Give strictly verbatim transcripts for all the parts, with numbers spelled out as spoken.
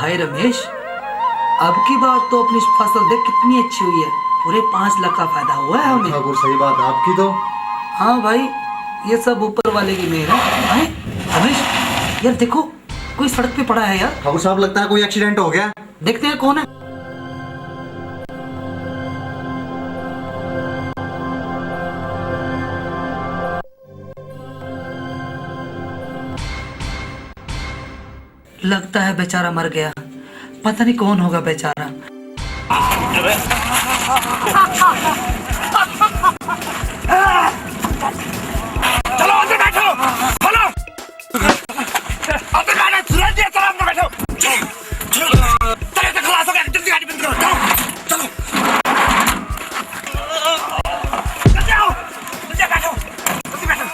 भाई रमेश, अब की बार तो अपनी फसल देख कितनी अच्छी हुई है, पूरे पाँच लाख का फायदा हुआ है हमें। ठाकुर, सही बात है आपकी तो। हाँ भाई, ये सब ऊपर वाले की मेहर है। भाई रमेश, यार देखो, कोई सड़क पे पड़ा है यार। ठाकुर साहब, लगता है कोई एक्सीडेंट हो गया। देखते हैं कौन है। लगता है बेचारा मर गया। पता नहीं कौन होगा बेचारा। चलो अंदर बैठो। चलो। अंदर बैठो, सुरज जी, चलो अंदर बैठो। चलो, चलो, चलो, तो खलास हो गया, जल्दी गाड़ी बंद करो, चलो, चलो। जल्दी आओ, जल्दी बैठो, जल्दी बैठो।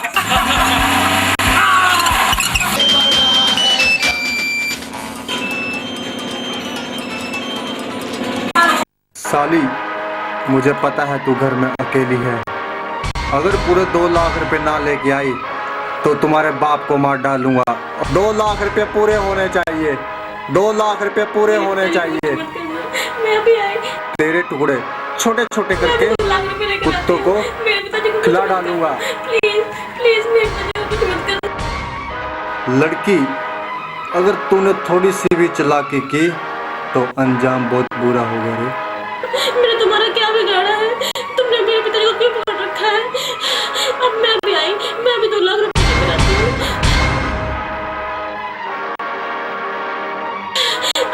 साली, मुझे पता है तू घर में अकेली है। अगर पूरे दो लाख रुपए ना लेके आई तो तुम्हारे बाप को मार डालूंगा। दो लाख रुपए पूरे होने चाहिए, दो लाख रुपए पूरे होने चाहिए। मैं भी आई। तेरे टुकड़े छोटे छोटे करके कुत्तों को खिला डालूंगा। प्लीज, प्लीज, मेरे को कुछ मत कर। लड़की, अगर तूने थोड़ी सी भी चालाकी की तो अंजाम बहुत बुरा होगा रे। मैंने तुम्हारा क्या बिगाड़ा है? तुमने मेरे पिताजी को क्यों पकड़ रखा है? अब मैं भी आई, मैं भी दो लाख रुपए लेकर आती हूँ।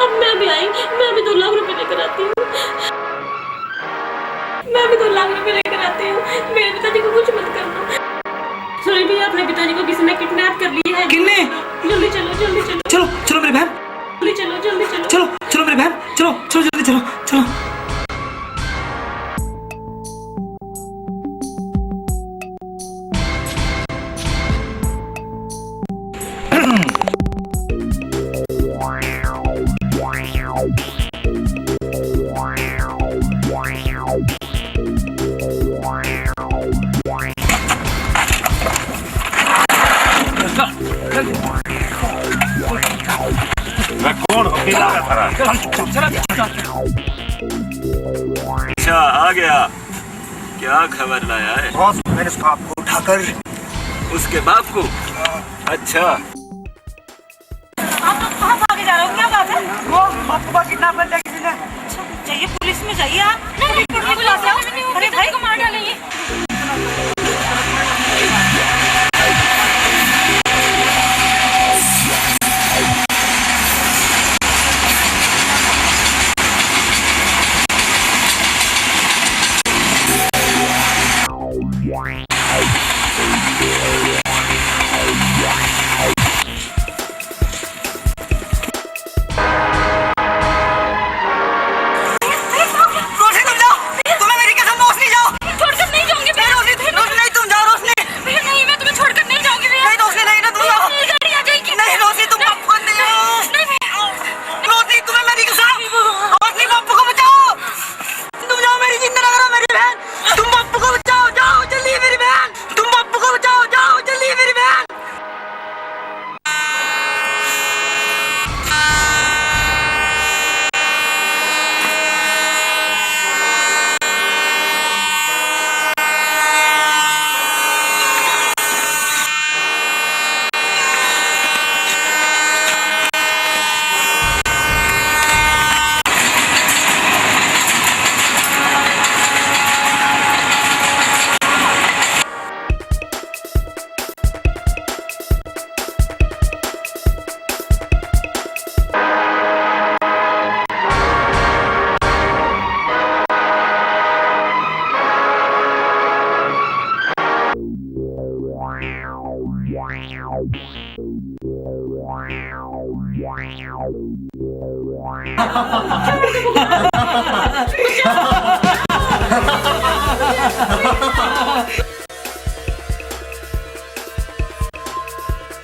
अब मैं भी आई, मैं भी दो लाख रुपए लेकर आती हूँ। मैं भी दो लाख रुपए लेकर आती हूँ। मेरे पिताजी को कुछ मत करना। सुनील भैया, अपने पिताजी को किसी ने किडनैप कर लिया है। किन्ने? जल्दी चलो, जल्दी चलो। चलो, चलो मेरी बहन। जल्दी चलो, जल्दी चलो। चलो, चलो मेरी बहन, चलो, चलो जल्दी चलो, चलो। मैं कौन हूँ? अच्छा, आ गया। क्या खबर लाया है? बॉस, मैंने उसका आपको उठाकर उसके बाप को? अच्छा। आप लोग कहाँ भागे जा रहे हो? क्या बात है? वो आपको किडनैप कर लिया किसी ने। अच्छा, जाइए पुलिस में जाइए आप। नहीं, नहीं, पुलिस में जाओ। अरे भाई को मार डालेंगे। रोशनी, तुम जाओ। तुम्हें मेरी कसम, रोशनी, जाओ। छोड़कर नहीं जाऊंगी मैं। नहीं, रोशनी, रोशनी, नहीं, तुम जाओ, रोशनी। भैया, नहीं, मैं तुम्हें छोड़कर नहीं जाऊंगी भैया। नहीं, रोशनी, नहीं, ना, तुम जाओ। मेरी गाड़ी आ जाएगी। नहीं, रोशनी, तुम पप्पू को नहीं जाओ। नहीं, भैया। रोशनी, तुम्हें मेरी कसम। रोशनी, पप्पू को बचाओ। तुम जाओ, मेरी चिंता ना करो, मेरी बहन। तुम पप्पू को बचाओ, जाओ, जल्दी, मेरी बहन। तुम पप्पू को बचाओ, जाओ, जल्दी, मेरी बहन।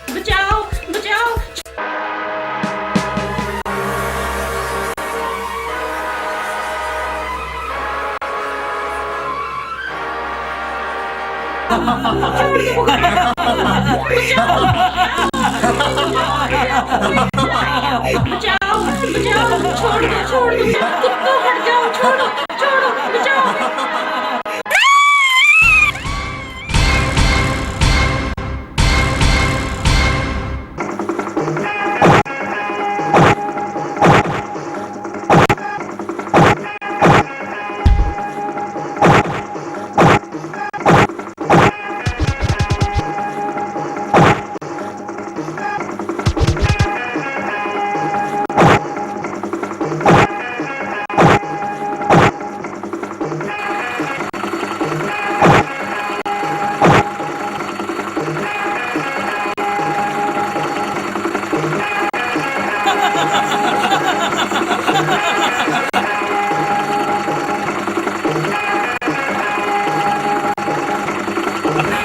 बचाओ, बचाओ। बचाओ, बचाओ। जाओ, छोड़ दो, छोड़ दो, कुत्तों, हट जाओ, छोड़ो, छोड़ो, बचाओ।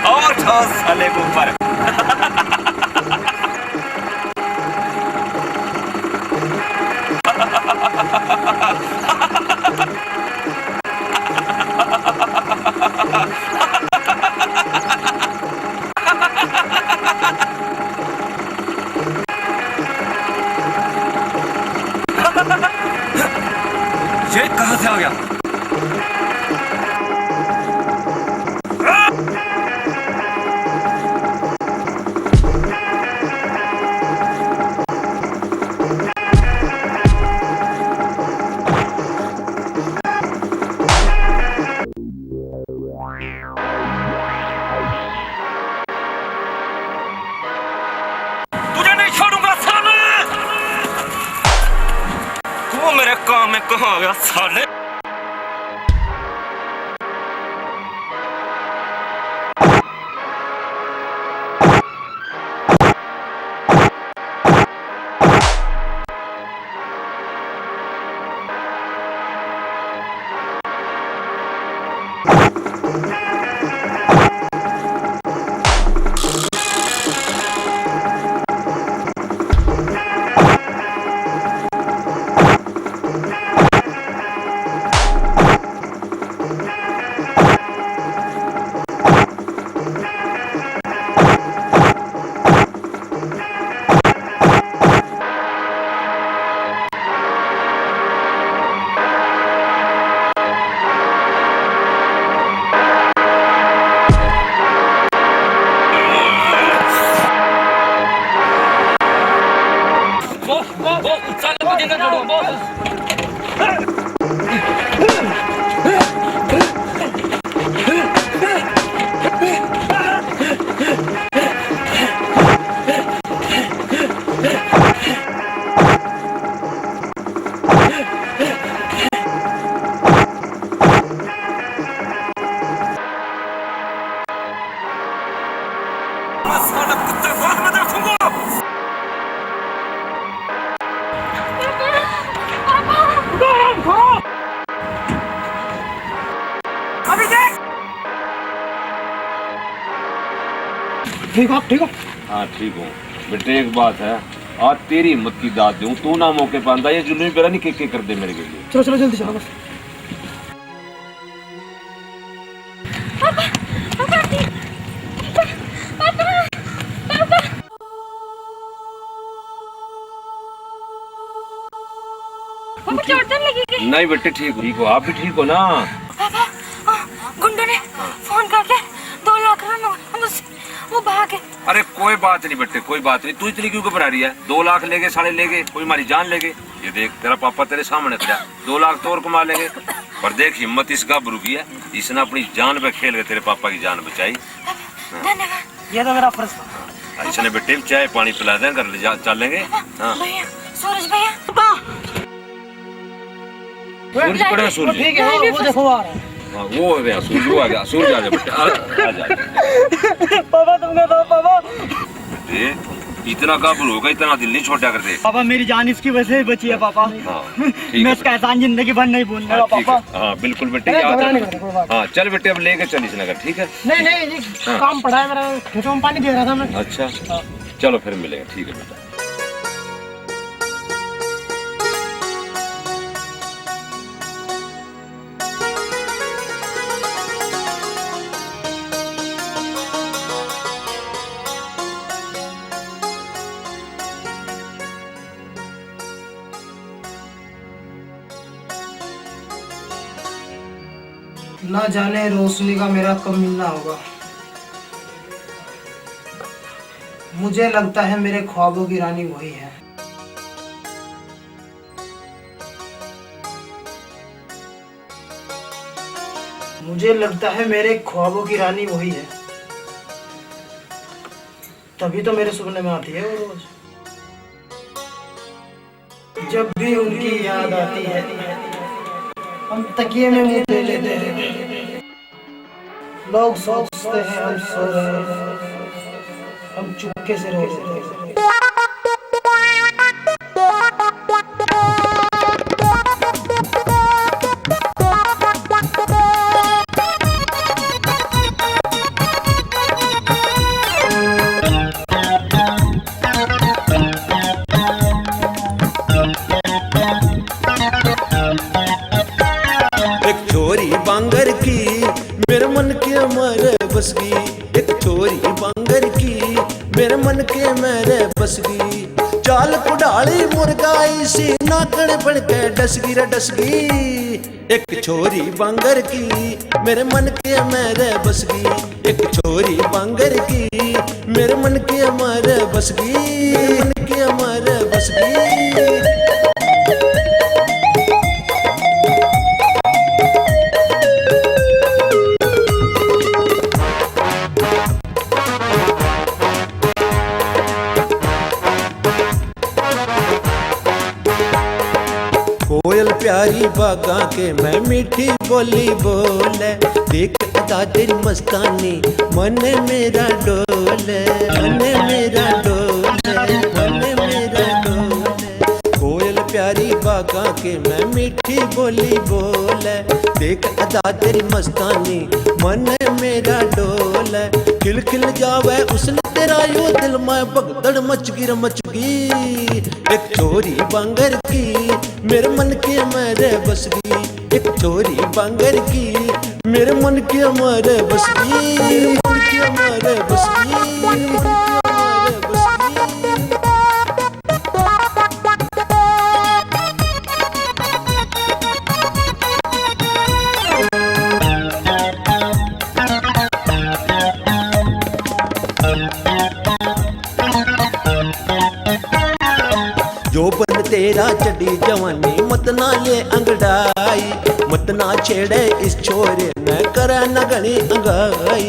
और ठोस साले के ऊपर। ये कहाँ से आ गया? तुझे नहीं छोड़ूंगा साले। तू मेरे काम में कहाँ आ गया साले? बॉस, बॉस, बॉस, साले को जिंदा छोड़ो, बॉस। ठीक हो, ठीक हो? हाँ, ठीक हूँ। बेटे, एक बात है, आज तेरी हिम्मत की दाद दूँ, तू ना मौके पर आंदा, ये जुल्मी बेरा नहीं के, के कर दे मेरे के लिए। चलो, चलो, जल्दी चलो बस। पापा, पापा, पापा, पापा, पापा। पापा, चोट तो नहीं लगी? नहीं बेटे, ठीक हो, ठीक हो, आप भी ठीक हो ना? पापा, आ, गुंडों ने फोन करके दो लाख रुपए मांगे, हम उससे, वो भागे। अरे कोई बात नहीं बेटे, कोई बात नहीं, तू इतनी क्यों घबरा रही है? दो लाख ले गए, साले ले गए, कोई हमारी जान ले गए। ये देख, तेरा पापा तेरे सामने खड़ा, दो लाख तो और कमा लेंगे। पर देख, हिम्मत इस गाभरू की है, इसने अपनी जान पे खेल के तेरे पापा की जान बचाई। धन्यवाद। ये तो मेरा फर्ज था। हाँ, इसने बेटे चाय पानी पिला दें, घर ले जा, चलेंगे। हाँ। भैया, सूरज भैया। सूरज पड़ा, सूरज। ठीक है, वो देखो आ रहा है। हाँ, वो हो गया, सूरज, वो आ गया, सूरज आ जा बेटा, आ, आ जा, आ जा। पापा, तुम क्या दो, पापा? बेटे, इतना काबुल होगा, इतना दिल नहीं छोटा कर दे। पापा, मेरी जान इसकी वजह से ही बची है, पापा। हाँ, ठीक मैं है इसका बेटा। एहसान जिंदगी भर नहीं भूलने हाँ, वाला, ठीक पापा। है। हाँ, बिल्कुल बेटे, अरे, याद घबराने रख। की कोई बात हाँ, चल बेटे, अब लेके चल इसने घर, ठीक है? नहीं, नहीं, ये हाँ। काम पड़ा है मेरा, खेतों में पानी दे रहा था मैं। अच्छा, हाँ। चलो फिर मिलेंगे, ठीक है बेटा। ना जाने रोशनी का मेरा कब मिलना होगा। मुझे लगता है मेरे ख्वाबों की रानी वही है। मुझे लगता है मेरे ख्वाबों की रानी वही है, तभी तो मेरे सपने में आती है वो रोज। जब भी उनकी याद आती है, हम तकिए में मुंह दे लेते हैं। लोग सोचते हैं हम सो रहे हैं, हम चुपके से रो लेते हैं। एक छोरी बांगर की मेरे मन के मारे बस गई, एक छोरी बांगर की मेरे मन के मारे बस गई। चाल कुडाली मुर्गा इसी नाकण बन के डस गई रे डस गई। एक छोरी बांगर की मेरे मन के मारे बस गई, एक छोरी बांगर की मेरे मन के मारे बस गई, मन के मारे बस गई। कोयल प्यारी बागां के मैं मीठी बोली बोले, देख अदा तेरी मस्तानी मन मेरा डोले, मन मेरा डोले, मन मेरा डोले। कोयल प्यारी बागां के मैं मीठी बोली बोले, देख अदा तेरी मस्तानी मन मेरा डोले। खिल खिल जावे हुस्न तेरा यो दिल में भगदड़ मच गिर मच गई। एक छोरी बांगर की मेरे मन के मारे बस गई, एक छोरी बांगर की मेरे मन के मारे बस गई, मेरे मन के मारे बस गई, मेरे मन के मारे बस गई। जोबन तेरा चढ़ी जवानी, मत ना ले अंगड़ाई, मत ना छेड़े इस छोरे ने, करे न घणी अंगाई।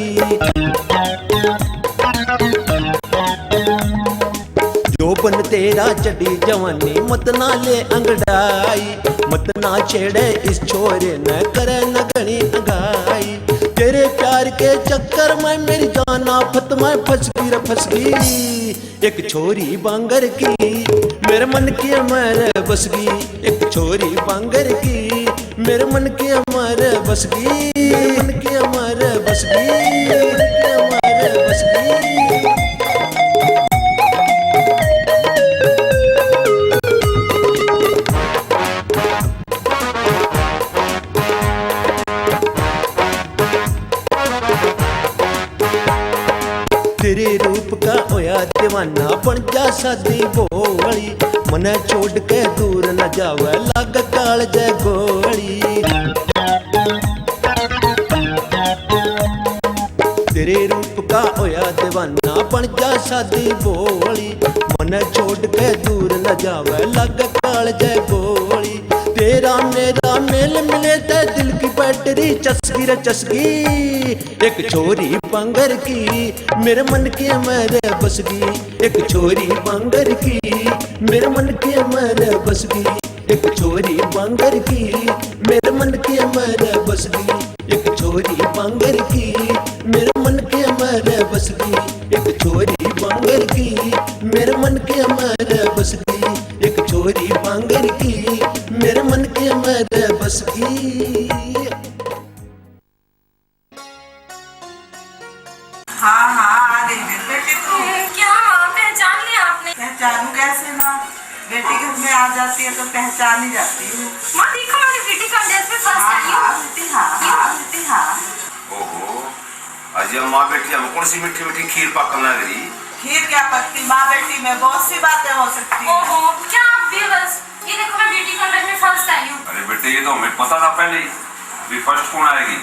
जोबन तेरा चढ़ी जवानी, मत ना ले अंगड़ाई, मत ना छेड़े इस छोरे ने, करे न घणी अंगाई। तेरे प्यार के चक्कर में मेरी जान आफत में फंस गई रे फंस गई। एक छोरी बांगर की मेरे मन के मारे बस गई, एक छोरी बांगर की मेरे मन के मारे बस गई, मेरे मन के मारे बस गई, मेरे मन के मारे बस गई। तेरे रूप का होया दीवाना, बन जा शादी बोली, मने छोड़ के दूर न जावे, लाग कालजे गोली। तेरे रूप का होया दीवाना, बन जा शादी बोली, मने छोड़ के दूर न जावे, लाग कालजे गोली। तेरा मेरा मेल मिले ते दिल की बैटरी चसकी रे चसकी। एक छोरी बांगर की मेरे मन के मारे बस गई, एक छोरी बांगर की मेरे मन के मारे बस गई, एक छोरी बांगर की मेरे मन के मारे बस गई, एक छोरी बांगर की मेरे मन के मारे बस गई, एक छोरी बांगर की मेरे मन के मारे बस गई, एक छोरी बांगर की मेरे मन के मारे बस गई। हाँ, हाँ, आ गई मेरी बेटी तू। हम्म, क्या माँ, पहचान लिया आपने? पहचानू कैसे माँ? बेटी घर में आ जाती है तो पहचान ही जाती हूँ। माँ, देखो, मैं तो beauty contest में first हाँ, आई हूँ। हाँ, बेटी, हाँ, हाँ, बेटी, हाँ। ओहो, आज ये माँ बेटी हम कौन सी मीठी मीठी खीर पाकन लग रही? खीर क्या पकती माँ बेटी में, बहुत सी बातें हो सकती हैं। ओहो, क्या आप viewers, ये देखो, मैं beauty contest में first आई हूँ। अरे बेटे, ये तो हमें पता था पहले ही, अभी first कौन आएगी?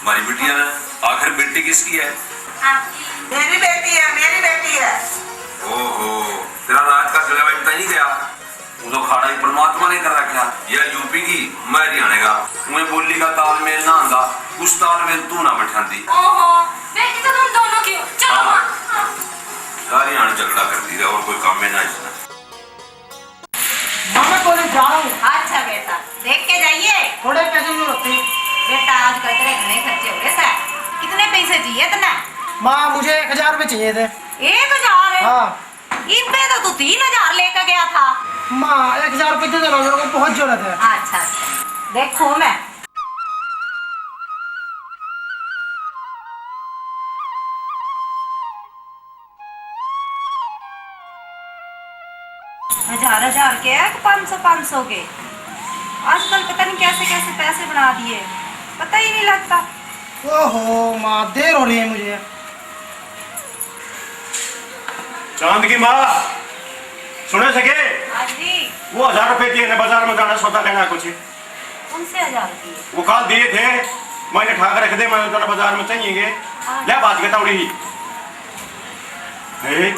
हमारी बिटिया ने। आखिर बेटी किसकी है? आपकी। मेरी बेटी है, मेरी बेटी है। ओहो, तेरा राज का जलवा इतना ही गया। वो तो खाड़ा ही परमात्मा ने कर रखा। या यूपी की, मैं हरियाणा का। मैं बोली का तालमेल ना आंदा, उस तालमेल तू ना बैठांदी। ओहो, बेटी तो तुम दोनों की हो। चलो हाँ। माँ। सारी हाण झगड़ा कर दी रे, और कोई काम में ना इसमें। माँ, मैं कॉलेज जा रहा हूँ। अच्छा बेटा, देख के जाइए। थोड़े पैसे जरूरत थी। बेटा, आजकल तेरे घणे खर्चे हो रहे सै। कितने पैसे चाहिए तन्ने? माँ, मुझे एक हजार रुपये चाहिए थे। एक हजार? हाँ। इब्बे तो तू तीन हजार लेके गया था। माँ, एक हजार रुपये दे दो ना, मेरे को बहुत जरूरत है। अच्छा, अच्छा। देखो मैं। हजार हजार के है कि पाँच सौ पाँच सौ के? आजकल पता नहीं कैसे कैसे पैसे बना दिए, पता ही नहीं लगता। ओहो माँ, देर हो रही है मुझे। चांद की माँ, सुने सके? हाँ जी। वो हजार रुपए दिए ने, बाजार में जाना, सौदा लेना कुछ। कौन से हजार दिए? वो कल दिए थे, मैंने ठा के रख दे, मैं उतना बाजार में चाहिएंगे। हाँ। ले बात के तावड़ी ही। ए,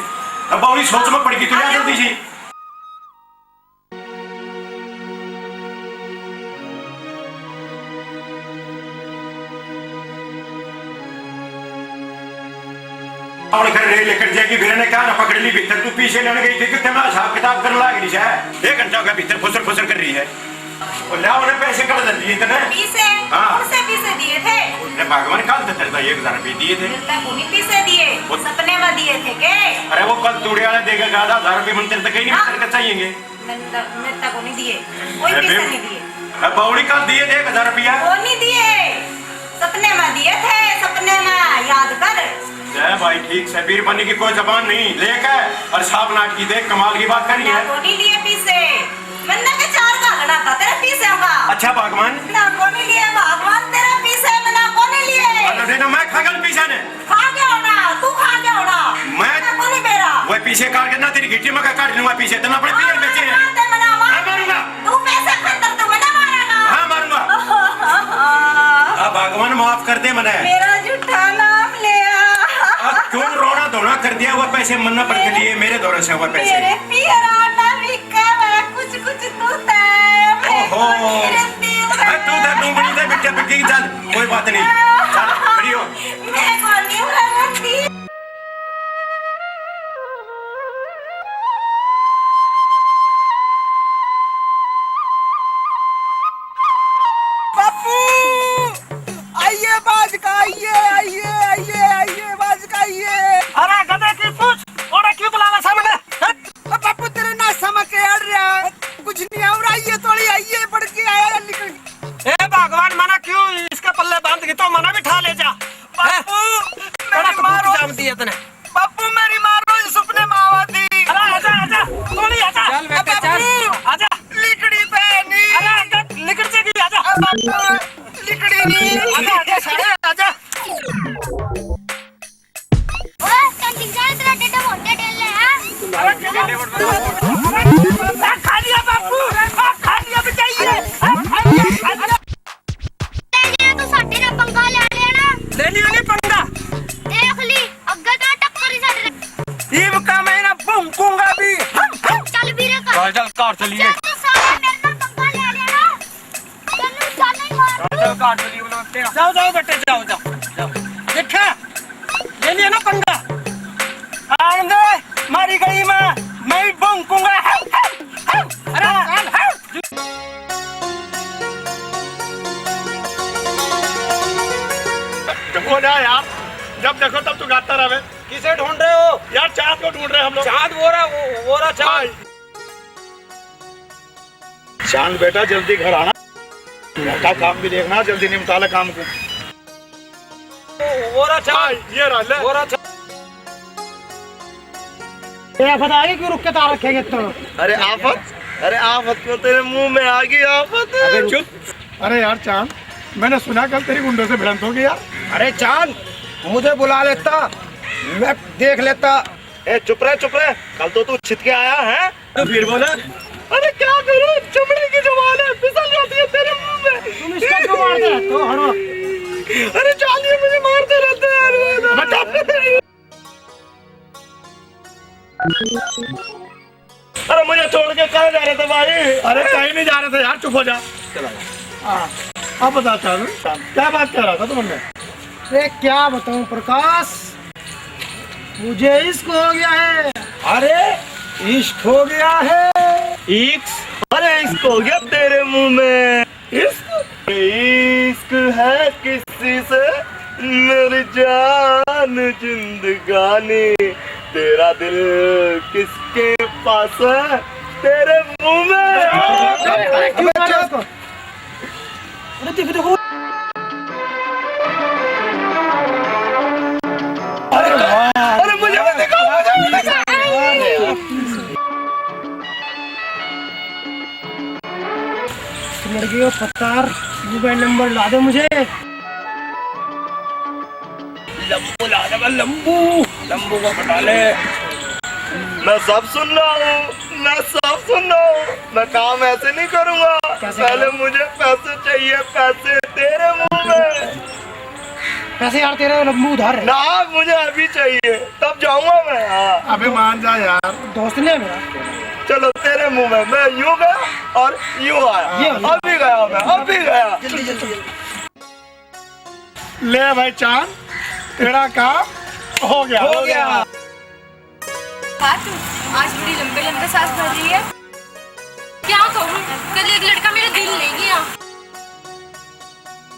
अब बावड़ी सोच में पड़ गई, तो ले जल्दी सी। और घर रे लेकर जाएगी, फिर ने क्या ना पकड़ ली भीतर, तू पीछे लेने गई थी, कितने में हिसाब किताब करने लाग रही है, एक घंटा का भीतर फुसर फुसर कर रही है। और ला, उन्हें पैसे कट दिए तने? पीसे? हाँ। कौन से पीसे दिए थे? उसने भगवान काल तक तेरे एक हजार रुपये दिए थे। मेरे तक उन्हीं पीसे दिए, वो सपने में दिए थे के? अरे वो कल तूड़े वाला देगा, आधा हजार रुपये मन तेरे तक ही नहीं, हाँ। तेरे को चाहिएंगे। मेरे तक, मेरे तक उन्हीं दिए, कोई अरे पीसे बे-, नहीं दिए। अरे बावड़ी काल दिए थे एक हजार रुपया। वो नहीं दिए, सपने में दिए थे, सपने में, याद कर। ए भाई, ठीक से, बीरबानी की कोई जबान नहीं, लेके और सांप नाटकी देख, कमाल की बात करी है। ना कोनी लिए पीसे, मन्ने के चार घालना था तेरे पीसे का। अच्छा भगवान। ना कोनी लिए भगवान तेरे पीसे, मन्ने कोनी लिए। मतलब देना, मैं खगल पीसे ने। खा गया होना, तू खा गया होना। मैं ना कोनी बेरा। वो पीसे काट के ना तेरी गिट्टी में का काट लूंगा पीसे, तना अपने पीर बेचे हैं। मार दे, मन्ने मार। हाँ, मारूंगा। तू पैसे खातर तू मन्ने मारेगा। हाँ, मारूंगा। आ, भगवान माफ कर दे मने। मेरा झूठा नाम लिया। आ, क्यों रोना धोना कर दिया? वो पैसे मन्ना पड़ के लिए, मेरे धोरे से वो पैसे। मेरे पियरा ना बिका, मैं कुछ कुछ तू तै, मैं ओहो। कोनी रहती हूँ। अरे तू तो डूबनी थे बिट्टे बिट्टी की, चल, कोई बात नहीं। चल, खड़ी हो। मैं कोनी रहती। बापू, आइए बाज का, आइए, आइए, आइए, आइए बाज का, आइए। अरे गधे की पूछ, ओड़े क्यों बुलावे सामने? हैं? ओ बापू, तेरे ना समझ के अड़ रहा, कुछ नहीं हो रहा, ये थोड़ी आइए पड़ के आया निकल। ए भगवान, मना क्यों इसके पल्ले बांध के तो मना भी ठा ले जा। बापू, हैं? मेरी मारो। जाम दिया तने। बापू, मेरी मारो, ये सपने में आवा थी। अरे आजा, आजा, गोली आजा। चल बेटे, चल। बापू, आजा। लिकड़ी पे नहीं। अरे आजा, लिकड़ से भी आजा। अब बापू, लिकड़ी नहीं। आजा, आजा, सारे, आजा। ओए, तन दिख जाए, तेरा डेडा मोटे डेल ले, हाँ? अरे, खा लिया बापू, खा लिया, बचाइए। ले लिया तो साडे ना पंगा ले लेना। ले लिया नहीं पंगा। देख ली, अग्गे तो टक्कर ही साडे। इब का मैं ना भौंकूंगा भी। चल भी रे कर। चल, चल, कार चलिए। चल तो सारे मेरे ना पंगा ले लेना। चल, चल नहीं मार। चल, चल, कार चलिए, बोलो, तेरा। जाओ, जाओ बेटे, जाओ, जाओ, जाओ। देखा? ले लिया ना पंगा। आन दे, मारी गली में, मैं भी भौंकूंगा। अरे, चल, चल। वो ना यार, जब देखो तब तू गाता रहे। किसे ढूंढ रहे हो? यार, चांद को ढूंढ रहे हैं हम लोग। चांद? वो रहा, वो, वो रहा चांद। हाँ। चांद बेटा, जल्दी घर आना, घर का काम भी देखना, जल्दी निपटा ले काम को। वो रहा चांद। हाँ, ये रहा, ले। वो रहा चांद। ए, आफत आ गई, क्यों रुक के तार रखेंगे तो? अरे आफत, अरे आफत क्यों तेरे मुंह में आ गई आफत? अबे चुप। अरे यार चांद, मैंने सुना कल तेरी गुंडों से भिड़ंत हो गई यार। अरे चांद, मुझे बुला लेता, मैं देख लेता। ए चुप रहे, चुप रहे, कल तो तू छित के आया है। तो फिर बोला। अरे क्या करूं, चमड़े की जबान है, फिसल जाती है तेरे मुंह में। तुम इसको क्यों मारते रहते हो? हटो। अरे चाल, ये मुझे मारते रहते हैं यार। अरे मुझे छोड़ के कहाँ जा रहे थे भाई? अरे कहीं नहीं जा रहे थे यार, चुप हो जा। हाँ, अब बता चालू, क्या बात कर रहा था तुमने? अरे क्या बताऊं प्रकाश, मुझे इश्क हो गया है। अरे इश्क हो गया है? इश्क? अरे इश्क हो गया तेरे मुंह में। इश्क? इश्क है किसी से मेरी जान जिंदगानी, तेरा दिल किसके पास है, तेरे मुंह में। अरे, अरे, क्यों मारा उसको? अरे, देखो, देखो। अरे, अरे, मुझे मत दिखाओ, मुझे मत दिखाओ। लड़की को पत्तार, मोबाइल नंबर ला दे मुझे। लंबू ला दे, लंबू, लंबू को पटा ले। मैं सब सुन रहा हूँ, मैं सब सुन रहा हूँ। मैं काम ऐसे नहीं करूँगा। कैसे पहले करूँ? मुझे पैसे चाहिए, पैसे तेरे मुंह में। पैसे यार तेरे लंबू उधार है। ना, मुझे अभी चाहिए, तब जाऊंगा मैं। हाँ। अबे मान जा यार। दोस्त ने मेरा। चलो तेरे मुंह में, मैं यूं गया और यूं आया। ये हो गया। अभी गया मैं, अभी गया। जल्दी, जल्दी, जल्दी। ले भाई चांद, तेरा काम हो गया। हो गया। बात, आज बड़ी लंबे लंबे सांस भर रही है। क्या कहूँ, कल एक लड़का मेरा दिल ले गया।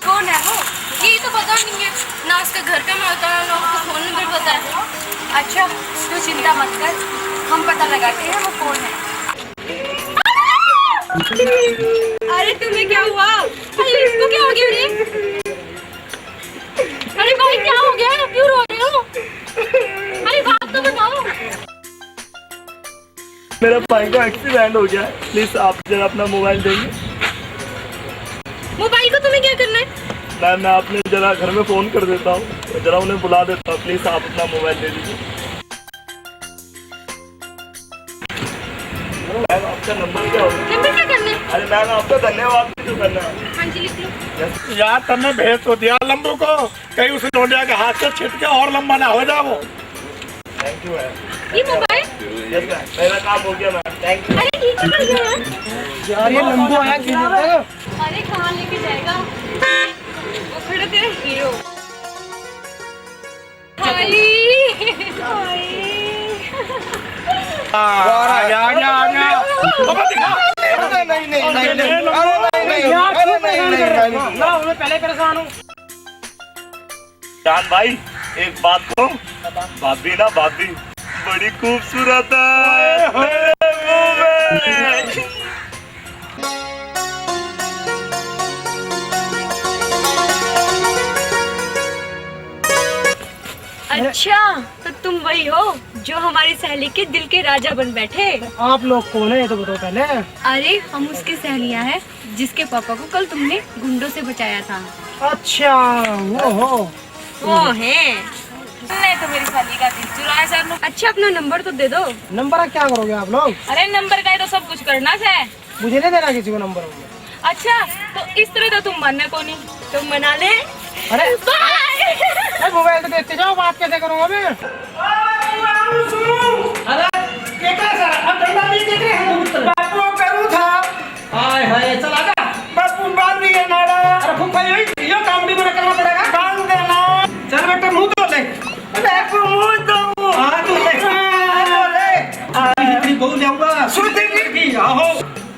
कौन है वो? यही तो पता नहीं है, ना उसका घर का पता है, ना उसका फोन नंबर पता है। अच्छा, तू चिंता मत कर, हम पता लगाते हैं वो कौन है। अरे तुम्हें क्या हुआ? अरे इसको क्या हो गया रे? अरे भाई क्या हो गया? क्यों रो रहे हो? अरे बात तो बताओ। मेरे भाई का एक्सीडेंट हो गया है, प्लीज आप जरा अपना मोबाइल देंगे। मोबाइल को तुम्हें क्या करना है? मैम, मैं अपने जरा घर में फोन कर देता हूँ, जरा उन्हें बुला देता हूँ, प्लीज आप अपना मोबाइल दे दीजिए। मैम, आपका नंबर क्या होगा? नंबर क्या करना है? अरे मैम, आपका धन्यवाद भी तो करना है। हाँ जी, लिख लो। यार, तन्ने भेज तो दिया लंबू को, कहीं उस लौंडिया के हाथ से छिटके और लंबा ना हो जाए वो। Thank you ma'am. ये मोबाइल? यस मैम, मेरा काम हो गया मैम, थैंक यू। अरे ये क्या कर रहे हो? यार ये लंबू आया क्यों नहीं है? अरे कहाँ लेके जाएगा? वो खड़े तेरे हीरो। खाली। हाँ, आ गया, आ गया, आ गया। बाबा दिखा। अरे नहीं, नहीं, नहीं, नहीं। अरे नहीं, नहीं। अरे नहीं, नहीं, नहीं। ना, मैं पहले परेशान हूँ। चांद भाई, एक बात कहूं, भाभी ना भाभी बड़ी खूबसूरत है। ओए होए। तेरे मुंह में। अच्छा, तो तुम वही हो जो हमारी सहेली के दिल के राजा बन बैठे। आप लोग कौन है, ये तो बताओ पहले। अरे, हम उसकी सहेलियां हैं। जिसके पापा को कल तुमने गुंडों से बचाया था। अच्छा, वो हो। वो है। नहीं तो मेरी साली का दिल चुराया सर। अच्छा, अपना नंबर तो दे दो। नंबर का क्या करोगे आप लोग? अरे, नंबर का ही तो सब कुछ करना है। मुझे नहीं देना किसी को नंबर। अच्छा, तो इस तरह तो तुम मानना को नहीं, तो मना ले। अरे, बाय। अरे, मोबाइल तो देते जाओ, बात कैसे करूंगा मैं? अरे, केकरा सारा, अब डंडा नहीं देख रहे हैं। बापू करूँ था। हाय हाय, चल आजा। बापू बांध दिए नाड़ा। अरे फूफा, यो, यो काम भी मना करना पड़ेगा। बांध देना। चल बेटा, मुंह धो ले। बापू, मुंह धो। हाँ, तू ले। हाँ, धो ले। इतनी बहू ले आऊंगा। सुधरी। आहो।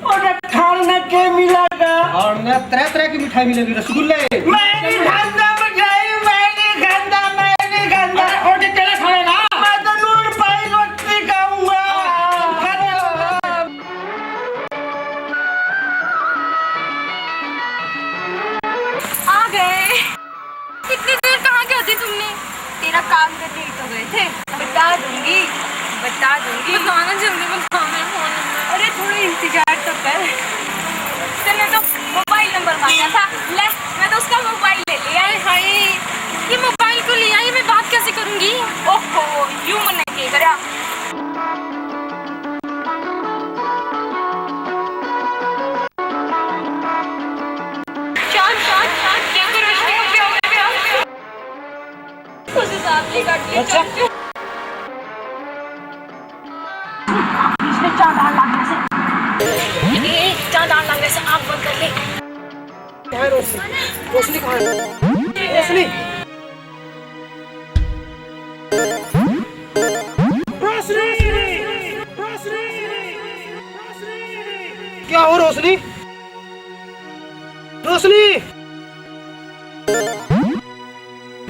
और खान में के मिलागा? खान में तरह तरह की मिठाई मिलेगी, रसगुल्ले। मैं नहीं खाता मिठाई, मैं नहीं खाता, मैं नहीं खाता। अरे, और के तेरा खाए ना? मैं तो लून पाई रोटी खाऊंगा। आ गए। इतनी देर कहाँ गए थे तुमने? तेरा काम करने ही तो गए थे। बता दूंगी, बता दूंगी। बताना जल्दी, बताओ मेरा फोन नंबर। अरे थोड़ा इंतजार तो कर। तूने तो मोबाइल नंबर मांगा था, ले मैं तो उसका मोबाइल ले लिया। हाय हाय, ये मोबाइल को लिया, ये मैं बात कैसे करूंगी? ओहो, यू मन्ने के करया। चांद, चांद, चांद, क्या करो? अच्छा। इसमें चांद आने लग रहे से। ए, चांद आने लग रहे से, आँख बंद कर ले। कहाँ है रोशनी? रोशनी कहाँ है? रोशनी। रोशनी! क्या हो रोशनी? रोशनी!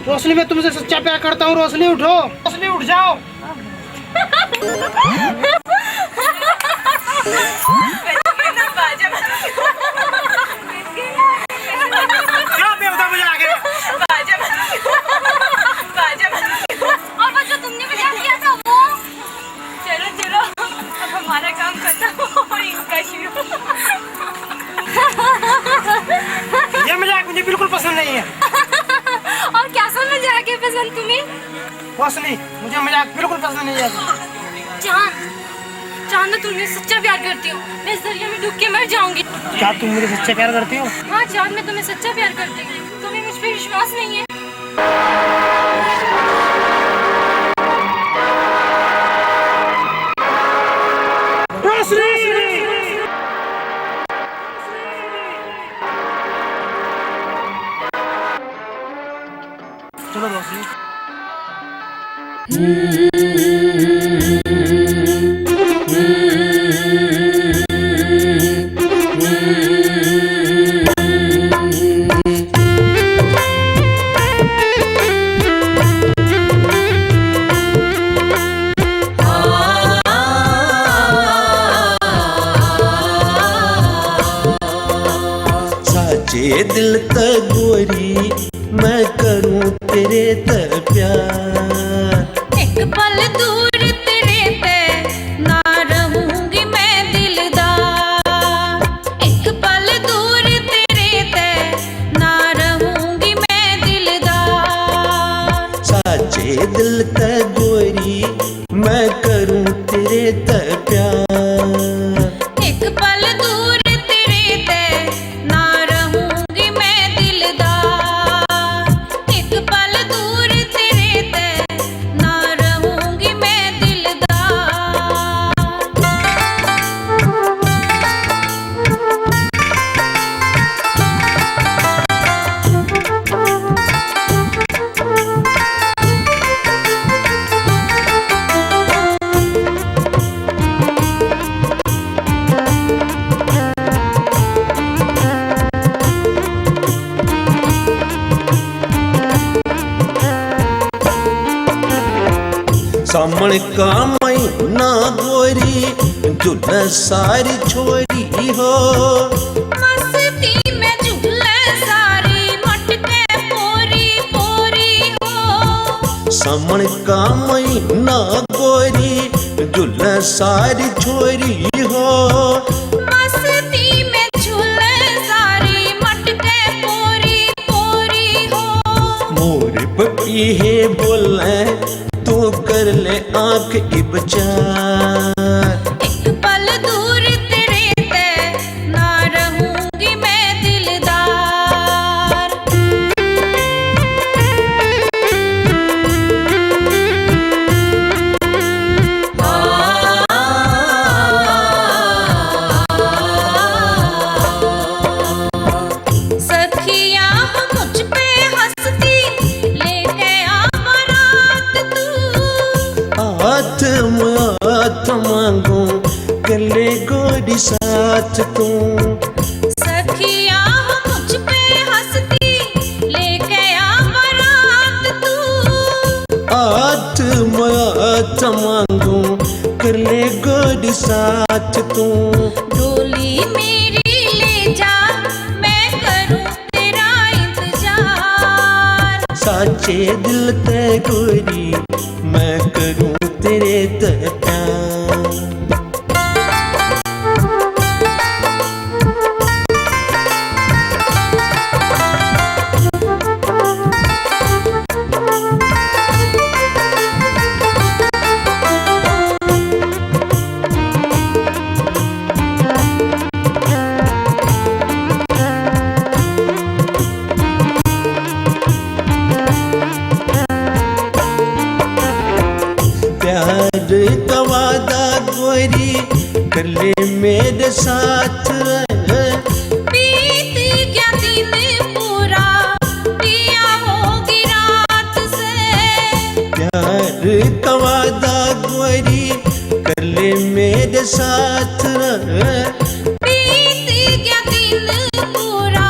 रोशनी, मैं तुमसे सच्चा प्यार करता हूँ। रोशनी, उठो। रोशनी, उठ जाओ। क्या बेहुदा मजाक है? और वो जो तुमने मजाक किया था वो। चलो, चलो, अब हमारा काम खत्म और इनका शुरू। ये मजाक मुझे बिल्कुल पसंद नहीं है। और कैसा मजाक है पसंद तुम्हें? रोशनी, मुझे मजाक बिल्कुल पसंद नहीं है। चांद, चांद, मैं तुम्हें सच्चा प्यार करती हूँ। मैं इस दरिया में डूब के मर जाऊंगी। क्या तुम मुझे सच्चा प्यार करती हो? हाँ चांद, मैं तुम्हें सच्चा प्यार करती हूँ। तुम्हें मुझ पे विश्वास नहीं है। रोशनी! चलो रोशनी। साचे दिल तै गोरी मैं करूं तेरे तै प्यार। एक पल दूर तेरे तै ना रहूंगी मैं दिलदार। एक पल दूर तेरे तै ना रहूंगी मैं दिलदार। साचे दिल तै गोरी मैं करूं तेरे तै प्यार। एक पल दूर तेरे तै ना रहूंगी मैं दिलदार। एक पल दूर तेरे तै ना रहूंगी मैं दिलदार। सामण का महीना गोरी, झूले सारी छोरी हो। मस्ती में झूले सारी मटके पोरी पोरी हो। सामण का महीना गोरी, झूले सारी छोरी हो। मस्ती में झूले सारी मटके पोरी पोरी हो। मोर पपी है बोले, तू कर ले आंख इब चार। एक पल दूर तेरे तै ना रहूंगी मैं दिलदार। सखिया मुझ पे हंसती लेके आ बारात तू। हाथ में हाथ मांगू, कर ले गोरी साथ तू। सखिया मुझ पे हंसती लेके आ बारात तू। हाथ में हाथ मांगू, कर ले गोरी साथ तू। डोली मेरी ले जा, मैं करूं तेरा इंतजार। साचे दिल तै गोरी, मैं करूं तेरे तै प्यार। ले मेरे साथ रह। बीत गया दिन पूरा, पिया होगी रात से। प्यार का वादा गोरी, कर ले मेरे साथ रह। बीत गया दिन पूरा,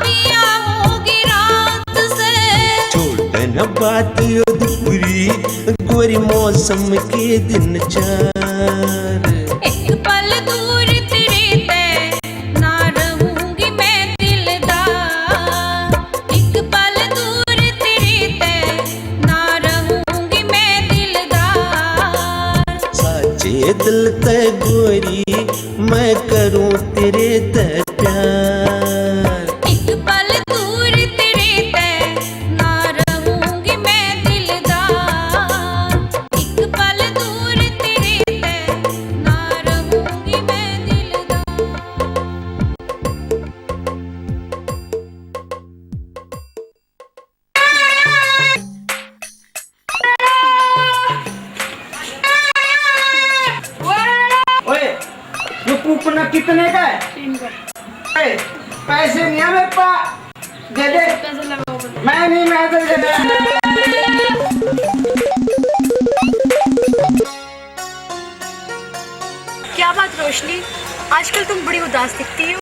पिया होगी रात से। छोड़ न बात अधूरी, गोरी मौसम के दिन चार। एक पल दूर तेरे ते ना रहूंगी मैं दिलदार। एक पल दूर तेरे ते ना रहूंगी मैं दिलदार। साचे दिल ते गोरी, मैं करूं तेरे ते प्यार। एक पल दूर तेरे ते ना रहूंगी मैं दिलदार। एक पल दूर तेरे ते ना रहूंगी मैं दिलदार। ओए, ये कूपन कितने का है? तीन का। ए, पैसे नहीं है मेरे पास। दे दे। पैसे लगाओ। मैं नहीं, मैं तो दे दे। क्या बात रोशनी, आजकल तुम बड़ी उदास दिखती हो।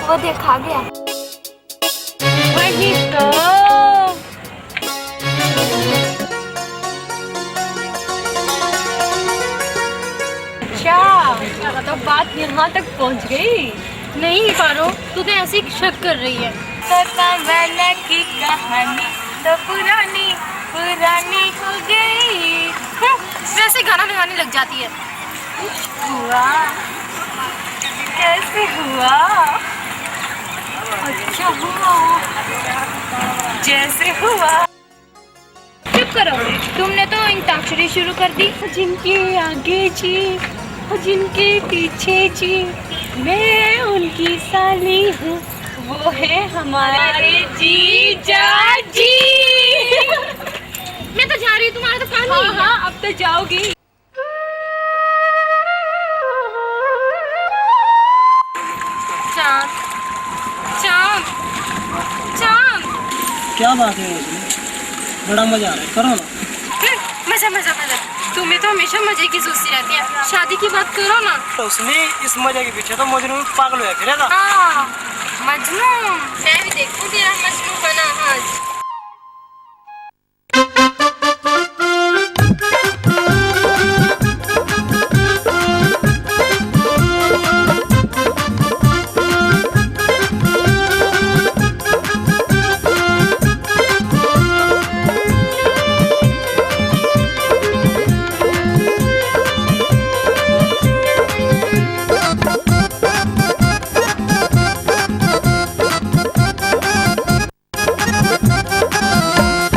वो देख आ गया। वही तो। अच्छा, तो बात यहाँ तक पहुँच गई। नहीं पारो, तू तो ऐसे ही शक कर रही है। तो तमन्ना की कहानी तो पुरानी पुरानी हो गई। हम्म, वैसे गाना लगाने लग जाती है। हुआ, कैसे हुआ? अच्छा हुआ, जैसे हुआ। चुप करो, तुमने तो अंताक्षरी शुरू कर दी। जिनके आगे जी, जिनके पीछे जी, मैं उनकी साली हूँ, वो है हमारे जीजा जी। मैं तो जा रही हूँ, तुम्हारा तो काम नहीं है। हाँ, अब तो जाओगी। चांद, चांद, चांद। क्या बात है रोशनी, बड़ा मजा आ रहा है, करो ना। हम्म, मजा, मजा, मजा। तुम्हें तो हमेशा मजे की सोचती रहती है, शादी की बात करो ना। रोशनी, इस मजे के पीछे तो मजनू पागल होया फिरेगा। हाँ, मजनू, मैं भी देखूं तेरा मजनू बना आज।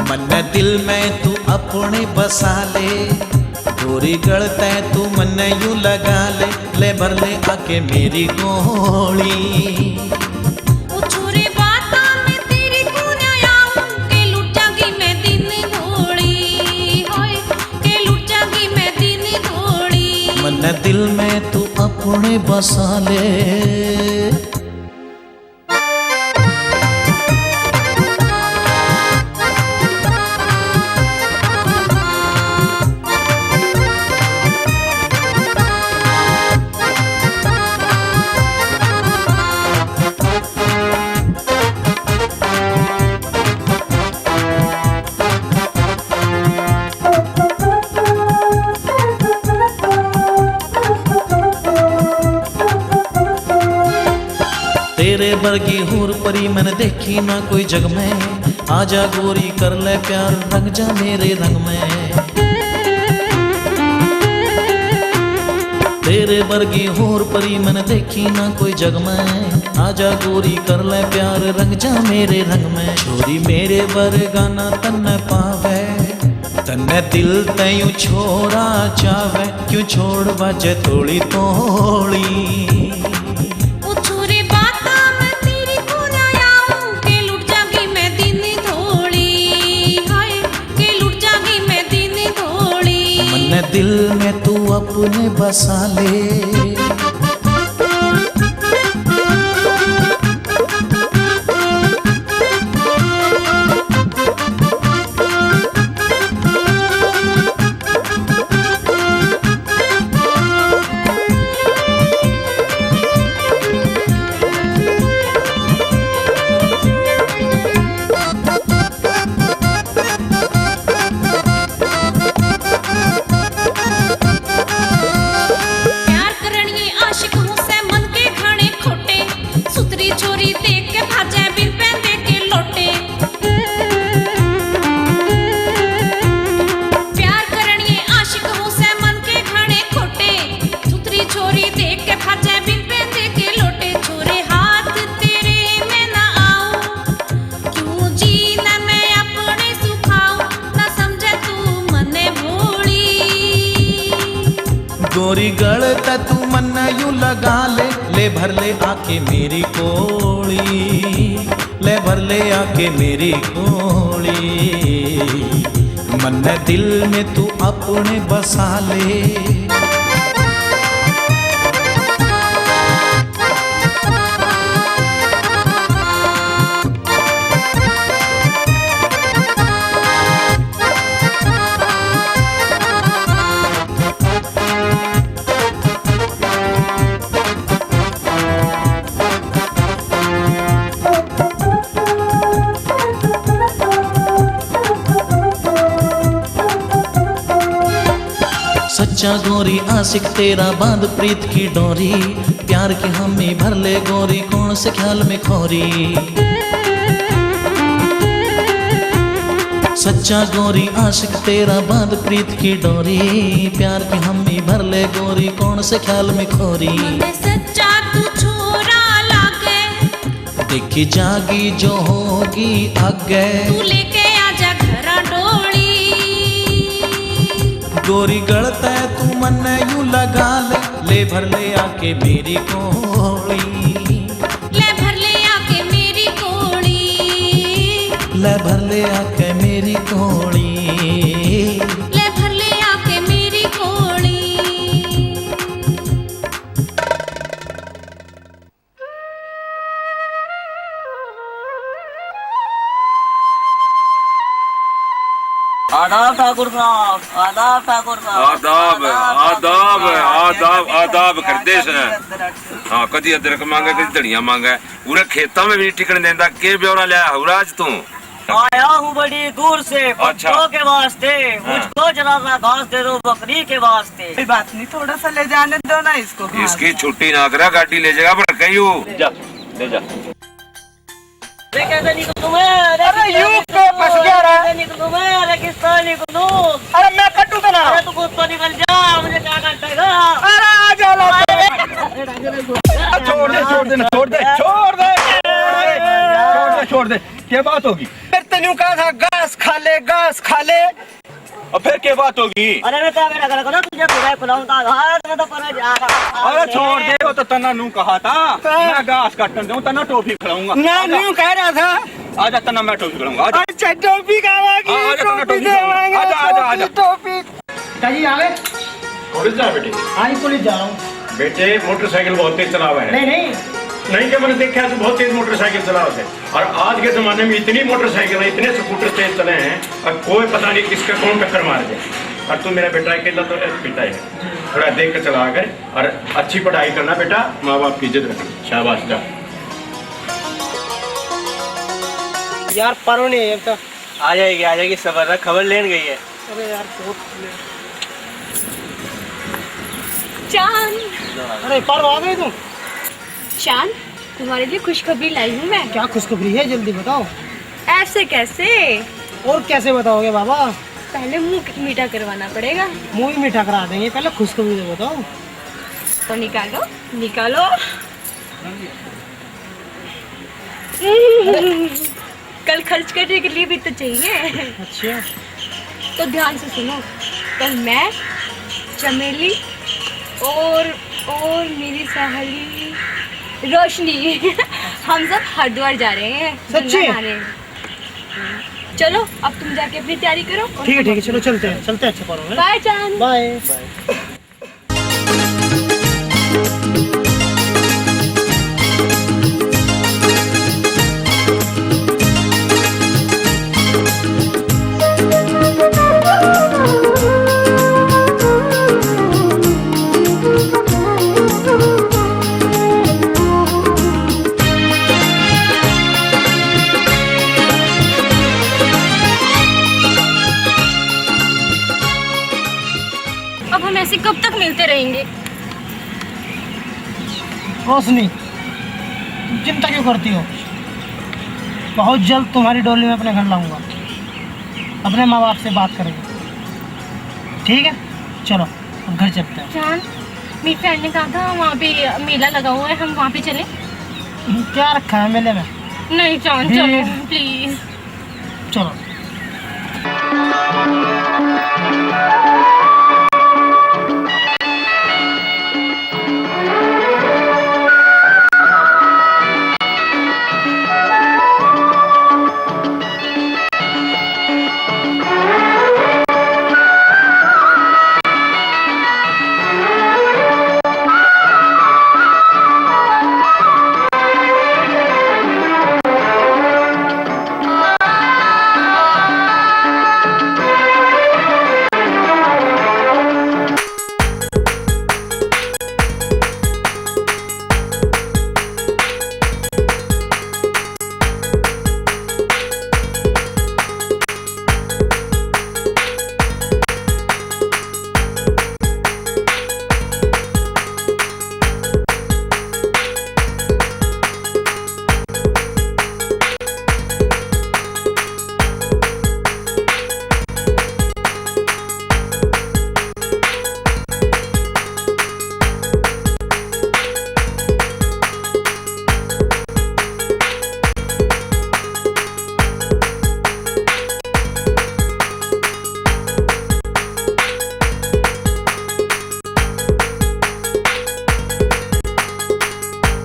मन्ने दिल में तू अपने बसा ले, गोरी गल तै तू मन्ने यूं लगा ले, ले भर ले आके मेरी गोली। ओ छोरे बातां में तेरी कोन्या आऊं, के लुट जागी मैं दिन धोली, होए, के लुट जागी मैं दिन धोली। मन्ने दिल में तू अपने बसा ले। तेरे बरगी हूर परी मैंने देखी ना कोई जग में। आजा गोरी कर ले प्यार, रंग जा मेरे रंग में। तेरे बरगी हूर परी मैंने देखी ना कोई जग में। आजा गोरी कर ले प्यार, रंग जा मेरे रंग में। छोरी मेरे बरगा ना तन्ने पावे, तन्ने दिल तै यूं छोरा चावे, क्यों छोड़ बाजे तोली तोली। ओ छोरे बातां में तेरी कोन्या आऊं, के लुट जागी मैं दिन धोली, हाय, के लुट जागी मैं दिन धोली। मन्ने दिल में तू अपने अपने बसा ले। प्यार करणिए आशिक हूँ सै मन के घणे खोटे, सुतरी छोरी देख के भाजै बिन पैंदे के लोटे। प्यार करणिए आशिक हूँ सै मन के घणे खोटे, सुतरी छोरी देख के भाजै बिन पैंदे के लोटे। छोरे हाथ तेरे मैं ना आऊं, क्यों जी ना मैं अपने सुखाऊं, ना समझे तू मने भोली। गोरी गल तै तू मन्ने यूं लगा ले, ले भर ले आके मेरी कोली, ले भर ले आके मेरी कोली। मन्ने दिल में तू अपने बसा ले। सच्चा गोरी आशिक तेरा बांध प्रीत की डोरी, प्यार की हामी भर ले गोरी, कौन से ख्याल में खोरी। सच्चा गोरी आशिक तेरा बांध प्रीत की डोरी, प्यार की हामी भर ले गोरी, कौन से ख्याल में खोरी। मने सच्चा तू छोरा लागे, देखी जागी जो होगी आगे। तू लेके आजा घरा डोली। गोरी गल तै तू मन्ने यूं लगा ले, ले भर ले आके मेरी कोली। ले भर ले आके मेरी कोली। ले भर ले आके मेरी कोली। ले भर ले आके मेरी कोली। आदाब ठाकुर साहब, आदाब ठाकुर साहब। आदाब, आदाब, आदाब, आदाब करते हैं। हाँ, कदी अदरक मांगे, कदी धनिया मांगे। पूरे खेता में भी टिकन देंदा। के ब्यौरा लिया हुराज तू? आया हूँ बड़ी दूर से, अच्छा। बकरियों के वास्ते, हाँ। मुझको जरा सा घास दे दो बकरी के वास्ते। कोई बात नहीं, थोड़ा सा ले जाने दो ना इसको घास। इसकी छुट्टी ना करा, गाड़ी ले जाएगा पर कहीं। जा, ले जा। अरे कैसे निकलूं मैं? अरे यूं पे फंस गया रे। कैसे निकलूं मैं? अरे किस तरह निकलूं? अरे मैं कटू तो ना। अरे तू खुद तो निकल जा, मुझे क्या काटेगा? अरे आ जा लो। अरे छोड़ दे, छोड़ दे, छोड़ दे, छोड़ दे, छोड़ दे, छोड़ दे। क्या बात होगी? फिर तन्नू कहा था घास खा ले, घास खा ले। और फिर क्या बात होगी? अरे मैं क्या बेटा करा करो, तुझे खुदा खिलाऊंगा, घर में तो पड़ा जा रहा। अरे छोड़ दे, वो तो तन्ना नू कहा था, मैं घास काटन दूं, तन्ना टॉफी खिलाऊंगा। मैं न्यू कह रहा था। आजा तन्ना, मैं टॉफी खिलाऊंगा, आजा। अच्छा टॉफी खावागी, हाँ, आजा, तन्ना टॉफी टॉफी खिलाऊंगा। देवांगे, आजा, आजा, टॉफी, आजा। टॉफी। कॉलेज जा बेटे? हाँ जी, कॉलेज जा रहा हूँ। बेटे, मोटरसाइकिल बहुत तेज चलावा है। नहीं, नहीं। नहीं क्या, मैंने देखा है, तू बहुत तेज मोटरसाइकिल चलावा है। और आज के जमाने में इतनी मोटरसाइकिल है, इतने स्कूटर तेज चले हैं, और कोई पता नहीं किसका कौन टक्कर मार दे। और तू मेरा बेटा अकेला तो पिता है, थोड़ा देख के चला कर, और अच्छी पढ़ाई करना बेटा, माँ बाप की इज्जत रखना। शाबाश, जा। यार, पारो नहीं है अब तो। आ जाएगी, आ जाएगी, सबर रख, खबर लेन गई है। अरे यार, बहुत ले- चांद। अरे, पारो आ गई तू? चांद, तुम्हारे लिए खुशखबरी लाई हूँ मैं। क्या खुशखबरी है, जल्दी बताओ। ऐसे कैसे? और कैसे बताओगे बाबा? पहले मुंह मीठा करवाना पड़ेगा। मुंह ही मीठा करा देंगे, पहले खुशखबरी तो बताओ। तो निकालो, निकालो। कल खर्च करने के लिए भी तो चाहिए। अच्छा। तो ध्यान से सुनो, कल मैं, चमेली और, और मेरी सहेली रोशनी, हम सब हरिद्वार जा रहे हैं, सच्ची? गंगा नहाने। चलो, अब तुम जाके अपनी तैयारी करो और ठीक है, हम ठीक है, अपनी। चलो चलते हैं, चलते हैं, अच्छा पारो, हैं? बाय चांद। बाय। बाय। रोशनी, तुम चिंता क्यों करती हो? बहुत जल्द तुम्हारी डोली मैं अपने घर लाऊंगा, अपने माँ बाप से बात करेंगे, ठीक है? चलो, अब घर चलते हैं। जान, मेरी फ्रेंड ने कहा था वहाँ पे मेला लगा हुआ है, हम वहाँ पे चलें। क्या रखा है मेले में? नहीं जान, चलो प्लीज। चलो।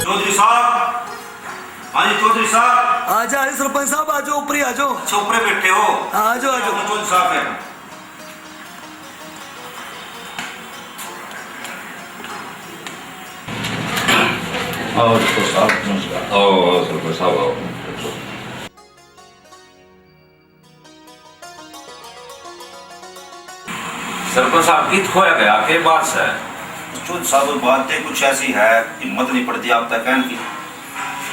चौधरी साहब, हाँ जी चौधरी साहब। आ जाओ सरपंच साहब, आ जाओ, ऊपर ही आ जाओ। अच्छा, ऊपर बैठे हो? हाँ, आ जाओ, आ जाओ। चौधरी साहब है। आओ, तो साहब, नमस्कार। आओ, आओ, सरपंच साहब, आओ। सरपंच साहब, कित खोया गया, के बात सै? चौधरी साहब, बात तो कुछ ऐसी है, हिम्मत नहीं पड़ती आप तक कहने की।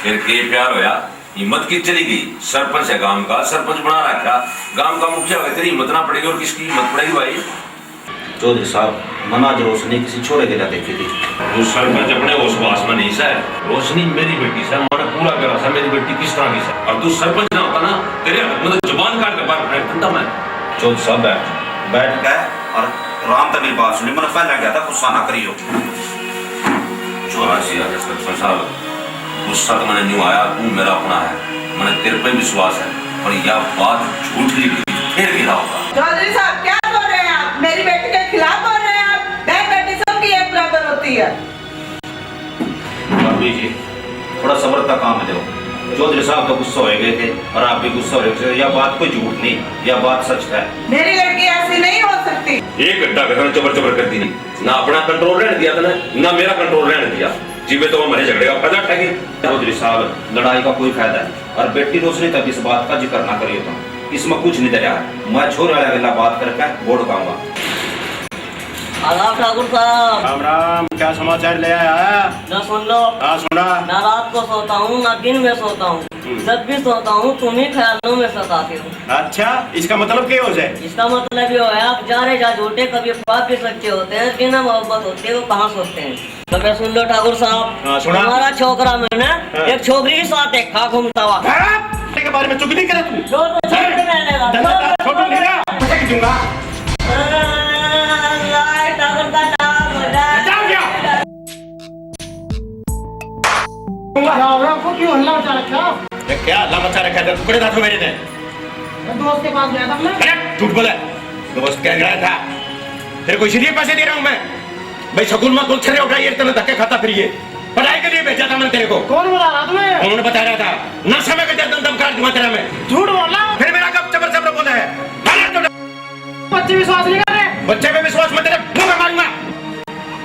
फिर के प्यार होया, हिम्मत कित चली गई? सरपंच है गांव का, सरपंच बना रखा, गांव का मुखिया होकर तेरी हिम्मत ना पड़ेगी और किसकी हिम्मत पड़ेगी भाई? चौधरी साहब, मना जो रोशनी किसी छोरे के जा देखी थी। वो सरपंच अपने होश वास में नहीं सै। रोशनी मेरी बेटी सै, मैंने पूरा करा सै, मेरी बेटी किस तरह की सै। और तू सरपंच ना होता ना, तेरे हाथ में तो जबान काट के बाहर फेंक देता मैं। चौधरी साहब, बैठ, बैठ के और आराम से मेरी बात सुनियो। मैंने पहले कहा था, गुस्सा ना करियो। चौरासी हजार सरपंच साहब, गुस्सा तो मैंने न्यू आया, तू मेरा अपना है, मैंने तेरे पे विश्वास है, पर यह बात झूठ निकली, फिर गिरा होगा। चौधरी साहब, क्या बोल रहे हैं आप? मेरी बेटी के खिलाफ बोल रहे हैं आप? बहन बेटी सबकी एक बराबर होती है। भाभी जी, थोड़ा सब्र का काम दो। चौधरी साहब तो गुस्सा हो गए थे और आप भी गुस्सा हो रहे थे। यह बात कोई झूठ नहीं, यह बात सच है। मेरी लड़की ऐसी नहीं हो सकती। एक घंटा का जबर जबर कर दी, ना अपना कंट्रोल रहने दिया तने, ना मेरा कंट्रोल रहने दिया। जिम्मे तो हमारे झगड़े का फायदा उठा गई। चौधरी साहब, लड़ाई का कोई फायदा नहीं और बेटी रोशनी तक इस बात का जिक्र ना करियो तुम। इसमें कुछ नहीं दरिया है। मैं छोरे वाला गला बात करके बोर्ड खाऊंगा। आदाब ठाकुर साहब। राम राम, क्या समाचार ले आया? लो सुन लो। हाँ, सुना। ना रात को सोता हूँ, ना दिन में सोता हूँ। हम्म। जब भी सोता हूँ, तुम ही ख्यालों में सताते हो। अच्छा, इसका मतलब क्या हो जाए? इसका मतलब ये होया, जा रे जा झूठे, कभी ख्वाब भी सच्चे होते हैं, बिना मोहब्बत होते वो कहाँ सोते हैं? तो मैं सुन लो ठाकुर साहब, हाँ, सुना। तुम्हारा छोकरा मैंने हाँ। एक छोकरी के साथ देखा घूमता हुआ। हाँ, के बारे में चुगली करे तू। जो तो छोड़ दे मैंने कहा। दादा, छोड़ दे। छोड़ दूंगा। हाँ, ठाकुर का नाम हो जाए। जाओ क्या? क्या हो गया? आपको क्यों हल्ला मचा रखा? ये क्या हल्ला मचा रखा था? टुकड़े था मेरे ने। मैं दोस्त के पास गया था अपने। अरे, झूठ बोला। दोस्त कह रहा था। तेरे को इसलिए पैसे दे रहा हूँ मैं। भाई, स्कूल में कुल छरे उठाइए, इतने धक्के खाता फिरिए। पढ़ाई के लिए भेजा था मैंने तेरे को। कौन बुला रहा तुम्हें? कौन बता रहा था? नशा में के दम दम काट दूंगा तेरा मैं। झूठ बोल रहा हूँ। फिर मेरा कब चबर चबर बोला है? अरे तो बच्चे विश्वास नहीं कर रहे। बच्चे पे विश्वास मत, तेरे मुंह में मारूंगा।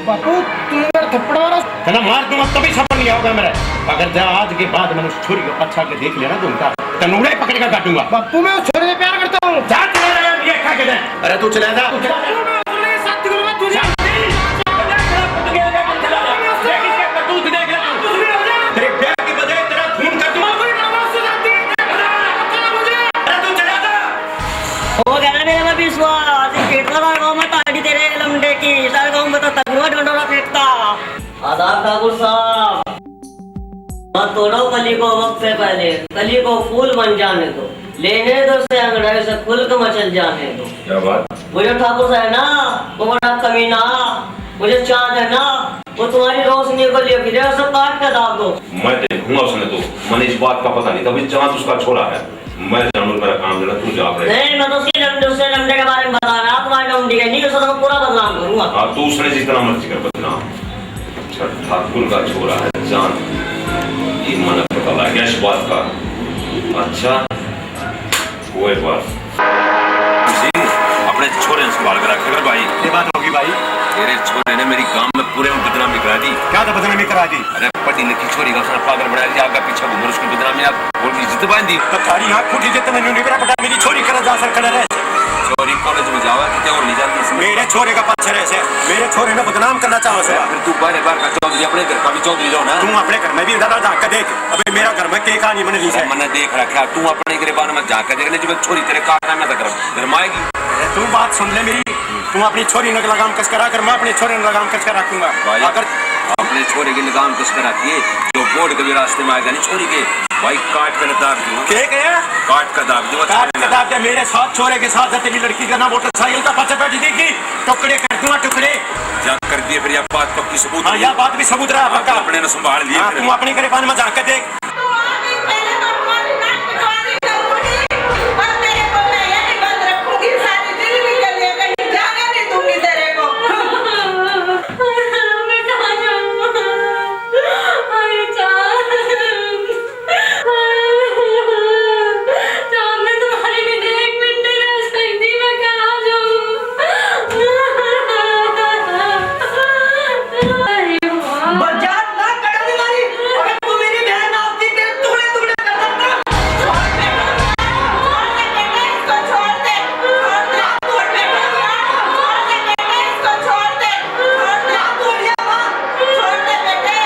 बापू, तू मेरा थप्पड़ मारा। है ना, मार दूंगा, तभी सबर नहीं आओगा मेरा। अगर जा आज के बाद मैंने उस छोरी को अच्छा के देख लिया ना, तो उनका तनूड़ा ही पकड़ कर काटूंगा। बापू, मैं उस छोरे से प्यार करता हूँ। जा, चला जा, ये खा के दे। अरे तू चला जा। बापू, मैं उसके साथ करूंगा, तुझे जा। देख इसका करतूत, देख ले तू। तेरे प्यार की बजाय तेरा खून कर दूंगा। अरे तू चला जा। हो गया ना मेरे में विश्वास, इस पेट का गाँव में ताड़ी तेरे लमडे की, सारे गाँव में तो तगड़ुआ ढंडोरा फेंकता। आदाब ठाकुर साहब। मत तोड़ो कली को वक्त से पहले, कली को फूल बन जाने दो, लेने दो से अंगड़ाई से खुल के मचल जाने दो। क्या बात? वो जो ठाकुर सा है ना, वो बड़ा कमीना, वो जो चांद है ना, वो तुम्हारी रोशनी को लिए फिरे, उसे काट के दाग दो। मैं देखूंगा उसने तो, मैंने इस बात का पता नहीं था, अभी चांद उसका छोरा है। मैं जानू, मेरा काम जरा, तू जा अपने। नहीं, मैं तो उसकी लौंडी, उसके लौंडे के बारे में बता रहा, तुम्हारे लौंडी का नहीं, उसका तो मैं पूरा बदनाम करूंगा। हाँ, तू उसने जितना मर्जी कर बदनाम। अच्छा, ठाकुर का छोरा है चांद, ये मैंने पता लग गया इस बात का। अच्छा, कोई बात। जी, अपने छोरे ने संभाल के रखे कर भाई। ये बात होगी भाई। तेरे छोरे ने मेरी गांव में पूरे में बदनामी करा दी। क्या तो बदनामी करा दी? अरे, पढ़ी लिखी छोरी का उसने पागल बना दिया, आगे पीछे घूम रही, उसकी बदनामी आप बोल की इज्जत बांध दी। तो थारी आँख फूटी जे तने न्यू नहीं करा पता मेरी छोरी करा जा सर खड़ा रहे। छोरी कॉलेज में जावा कि और नहीं जाती इसमें। मेरे छोरे का पाछे रहे से, मेरे छोरे ने बदनाम करना चाहो से। फिर तू बाहर बाहर का चौधरी, अपने घर का भी चौधरी रहो ना। तू अपने घर में भी इधर झांक के देख, अबे मेरा घर में के कहानी बन रही है। मैंने देख रखा, तू अपने गिरबान में झांक के देख ले, जब छोरी तेरे कारनामे तक घर, घर में आएगी। अरे तू बात सुन ले मेरी, तू अपनी छोरी ने लगाम कस करा कर, मैं अपने छोरे ने लगाम कस कर रखूंगा। भाई, अगर अपने छोरे की लगाम कस कर रखिए, जो बोर्ड के भी रास्ते में आएगा नहीं छोरी के, भाई काट कर दाब दूंगा। के गया? काट कर दाब दूंगा। काट कर दाब दे मेरे साथ, छोरे के साथ, तेरी लड़की का ना मोटरसाइकिल का पीछे बैठी देखी, टुकड़े कर दूंगा, टुकड़े। जा कर दिए फिर, यह बात पक्की सबूत हाँ, रही। यह बात भी सबूत रहा पक्का। अपने ने संभाल लिए हाँ, फिर। तू अपने गिरबान में झांक के देख। तू आ गई, पहले तो हमारी नाक कटवा दी करूंगी, पर तेरे को मैं यहीं बंद रखूंगी, सारी जिंदगी के लिए कहीं जाने नहीं दूंगी तेरे को। मैं कहाँ जाऊँ? अरे चांद। चांद, मैं तुम्हारे बिना एक मिनट नहीं रह सकती, मैं कहाँ जाऊँ? अरे माँ। बस जा, ना कड़ा नहीं मारी। अगर तू मेरी बहन ना होती, तेरे टुकड़े टुकड़े कर देता। छोड़ दे, छोड़ दे बेटा, इसको छोड़ दे। छोड़ दे, छोड़ दे बेटा, छोड़ दे बेटा, इसको छोड़ दे। छोड़ दे, छोड़ दे बेटे।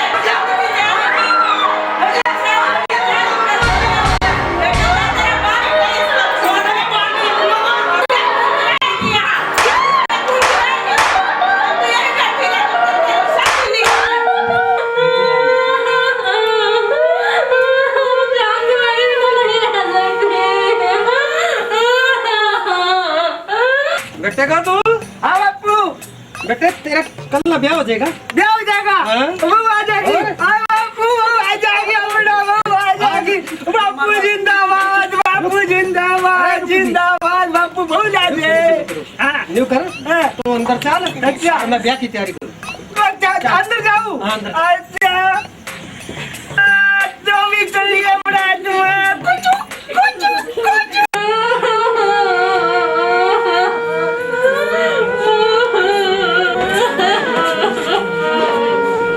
बेटे का तू? हाँ बापू। बेटे, तेरा कल ना ब्याह हो जाएगा। ब्याह हो जाएगा? हाँ? बहू आ जाएगी। और? हाँ बापू, बहू आ जाएगी, अपना बहू आ जाएगी। बापू जिंदाबाद, बापू जिंदाबाद, अरे, जिंदाबाद, बापू बहू आ जाए। हाँ। न्यू कर। हाँ। तो अंदर चल। अच्छा। मैं ब्याह की तैयारी करूँ। अच्छा, चल। अंदर जाऊँ? हाँ, अंदर। अच्छा। आ, तो भी चल गया बड़ा आदमी। कुछ, कुछ, कुछ।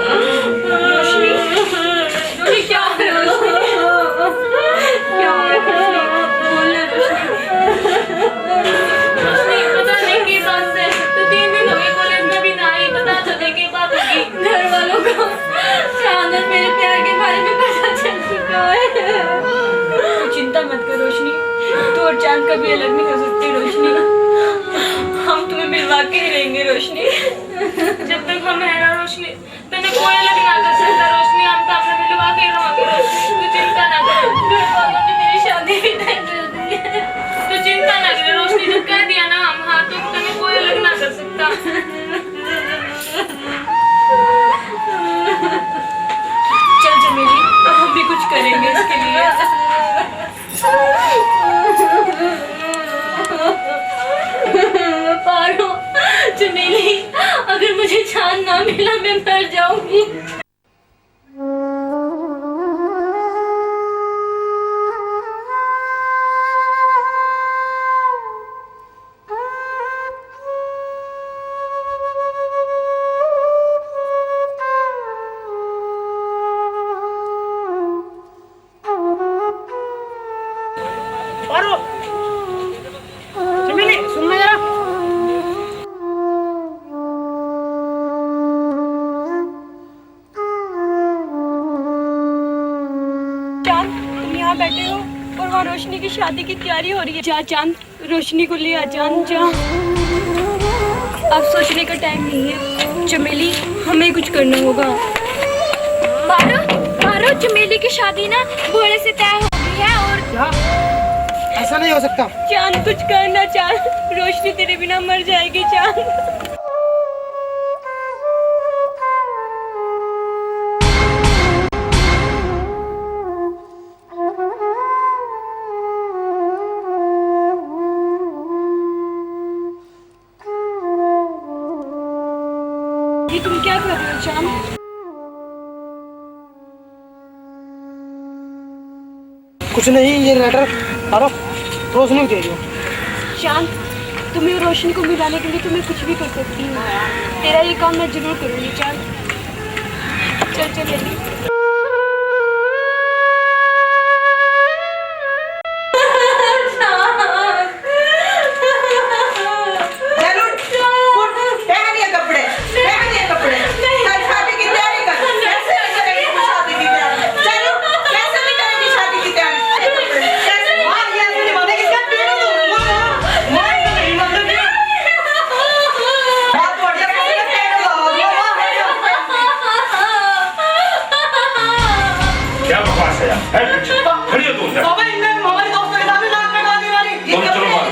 रोशनी, रोशनी, क्या हो गया रोशनी? क्या हो गया रोशनी? बोल ना रोशनी। रोशनी, पता नहीं की बात है, तू तीन दिन हो गए कॉलेज में भी ना आई, बता तो दे की बात होगी। घर वालों को चांद और मेरे प्यार के बारे में पता चल चुका है। तू चिंता मत कर रोशनी, तू और चांद कभी अलग नहीं हो सकते रोशनी। हम तुम्हें मिलवा के ही रहेंगे रोशनी। जब तक हम हैं ना रोशनी, तन्ने कोई अलग ना कर सकता रोशनी, हम तो अपने मिलवा के ही रहांगे रोशनी, तू चिंता ना कर। घर वालों ने मेरी शादी भी तय कर दी है। तू चिंता ना कर रोशनी, जब कह दिया ना हम हाँ, तो तन्ने कोई अलग ना कर सकता। चल चमेली, अब हम भी कुछ करेंगे इसके लिए। पारो, चमेली, अगर मुझे चांद ना मिला, मैं मर जाऊंगी। पारो, चमेली, सुन ना जरा। चांद, तुम यहाँ बैठे हो और वहाँ रोशनी की शादी की तैयारी हो रही है। जा चांद, रोशनी को ले आ चांद, जा। अब सोचने का टाइम नहीं है चमेली, हमें कुछ करना होगा। पारो, पारो, चमेली की शादी ना भोले से तय हो गई है और क्या? ऐसा नहीं हो सकता। चांद, कुछ करना चांद, रोशनी तेरे बिना मर जाएगी चांद। ये तुम क्या कर रहे हो चांद? कुछ नहीं, ये लेटर, अरे, रोशनी को दे दो। चांद, तुम्हें रोशनी को मिलाने के लिए तो मैं कुछ भी कर सकती हूँ। तेरा ये काम मैं जरूर करूँगी चांद। चल, चल जल्दी। चल उठ, उठ, पहन ये कपड़े, पहन ये कपड़े। चल शादी की तैयारी कर। कैसे भी करेगी तू शादी की तैयारी? चल उठ, कैसे भी करेगी शादी की तैयारी? कैसे भी? मार दिया इसने, मार दिया। इसका पेट तो मार, मार तो नहीं, मार तो नहीं। बहुत बढ़िया, कैसे भी पेट तो मार, मार, मार। क्या बकवास है यार? है कुछ? खड़ी हो तू उधर। पापा, इनने हमारी दोस्त के साथ नाक कटा दी हमारी। तुम चलो बाहर।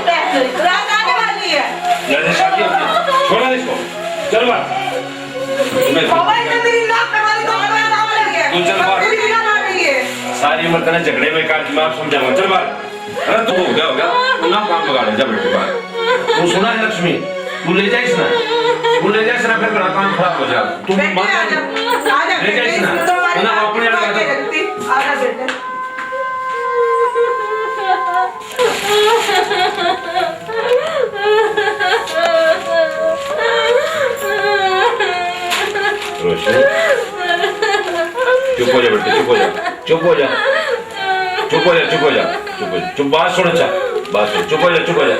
रात आने वाली है। यार, ये शादी होती है। छोड़ा इसको। चल बाहर। मैं पापा, इनने मेरी नाक कटा दी, दोस्त के साथ नाक कटा दी है। तू चल बाहर। मेरी नाक आ रही है। सारी उम्र तने झगड़े में काट, मैं आप समझाऊंगा। चल बाहर। अरे तू हो गया, हो गया। तू ना काम बगाड़, जा बेटी बाहर। तू सुना है लक्ष्मी? तू ले जा इसने। तू ले जा इसने, फिर मेरा काम खराब हो जाएगा। तू बेटे, मान आ जा, आ जा, ले जा बेटे, इसने। इसमें तो हमारी ना, अपने आप बात आ जा। नहीं रखती। आ जा बेटे। रोशनी, चुप हो जा बेटे, चुप हो जा, चुप हो जा, चुप हो जा, चुप हो जा, चुप हो जा, चुप, बात सुन, अच्छा, बात सुन, चुप हो जा, चुप हो जा।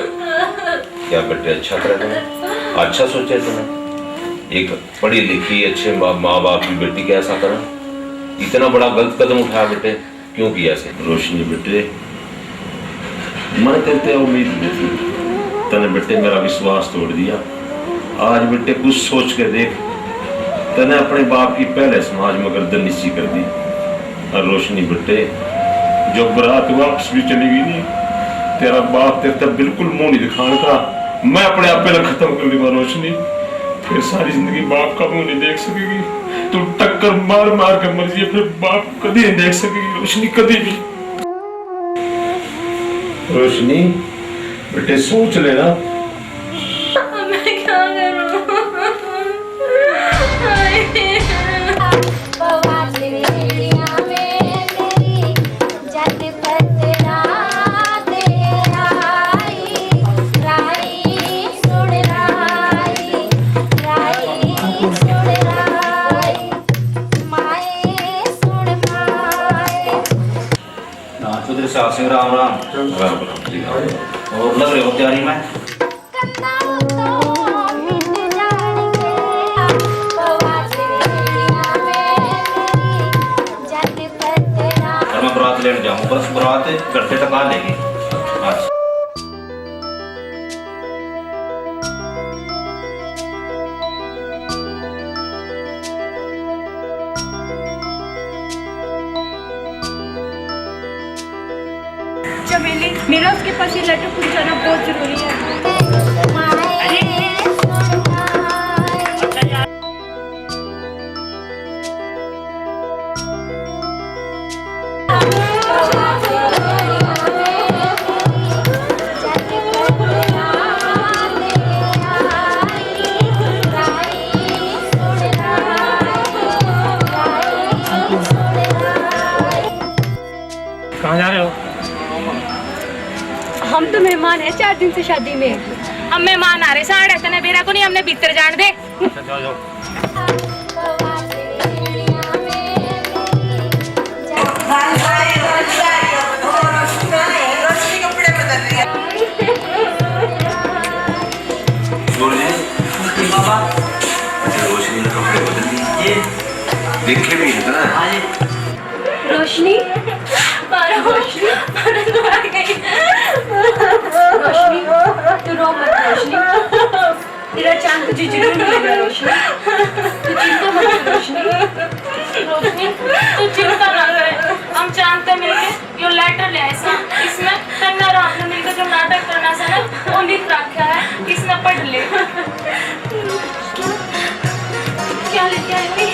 क्या बेटे, अच्छा करा तूने, अच्छा सोचा तूने। एक पढ़ी लिखी अच्छे माँ, माँ बाप की बेटी के ऐसा करा, इतना बड़ा गलत कदम उठाया बेटे। क्यों किया से? रोशनी बेटे, मैं तेरे ते उम्मीद नहीं थी, तने बेटे मेरा विश्वास तोड़ दिया। आज बेटे कुछ सोच के देख, तने अपने बाप की पहले समाज में गर्दन नीची कर दी। और रोशनी बेटे, जो बारात वापस भी चली गई नहीं, तेरा बाप तेरे ते बिल्कुल मुंह नहीं दिखाने का। मैं अपने आप पे ना खत्म कर लूंगा रोशनी। फिर सारी जिंदगी बाप का मुंह नहीं देख सकेगी। तू टक्कर मार मार के मर जाइए, फिर बाप कभी नहीं देख सकेगी रोशनी, कभी भी। रोशनी, बेटे सोच लेना। मैं क्या करूं? हाँ, चौधरी साहब सिंह, राम राम। राम राम जी, राम राम। और लग रहे हो तैयारी में? और मैं बारात लेने जाऊँ, बस बारात घर से तक आ लेगी। अच्छा। चमेली, मेरा उसके पास ये लेटर पहुंचाना बहुत जरूरी है। अरे। कहाँ जा रहे हो? हम तो मेहमान हैं चार दिन से शादी में। हम मेहमान आ रहे साढ़े, तने बेरा को नहीं, हमने भीतर जान दे। अच्छा, जाओ, जाओ। रोशनी, बाबा। अच्छा, रोशनी ने कपड़े बदल लिए। ये देखे भी है ना? हाँ जी। रोशनी, मारो, रोशनी, मारो, तो आ गई। रोशनी, तू रो मत, रोशनी। तेरा चांद तुझे जरूर मिलेगा, रोशनी। तू चिंता मत कर, रोशनी। रोशनी, तू चिंता ना कर। लेटर ले आए सा, इसमें तन्ने और हमने मिलकर जो नाटक करना सा ना, वो लिख रखा है, इसने पढ़ ले। क्या लेके आए भाई?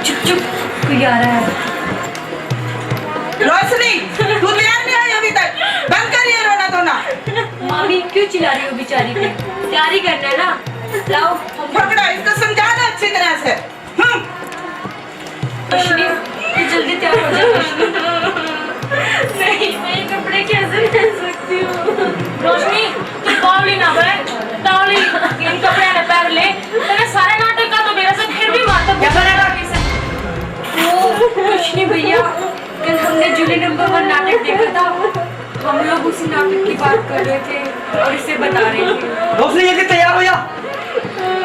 चुप, चुप, कोई आ रहा है। रोशनी, तू तैयार नहीं हुई अभी तक? बंद कर ये रोना धोना। मामी, क्यों चिल्ला रही हो बेचारी पे? तैयारी करना है ना। लाओ, हम पकड़ो, इसको समझा दो अच्छी तरह से। हम्म। रोशनी, तू जल्दी तैयार हो जा, रोशनी। नहीं, मैं ये कपड़े कैसे पहन सकती हूँ? रोशनी, तू बावली ना बन, तावली इन कपड़े ने पहन ले। तेरे सारे नाटक का तो मेरे से फिर भी माता क्या बना? वो कुछ नहीं भैया, कल हमने जूली नंबर वन नाटक देखा था। हम लोग उसी नाटक की बात कर रहे थे और इसे बता रहे थे। रोशनी, जल्दी तैयार हो जा।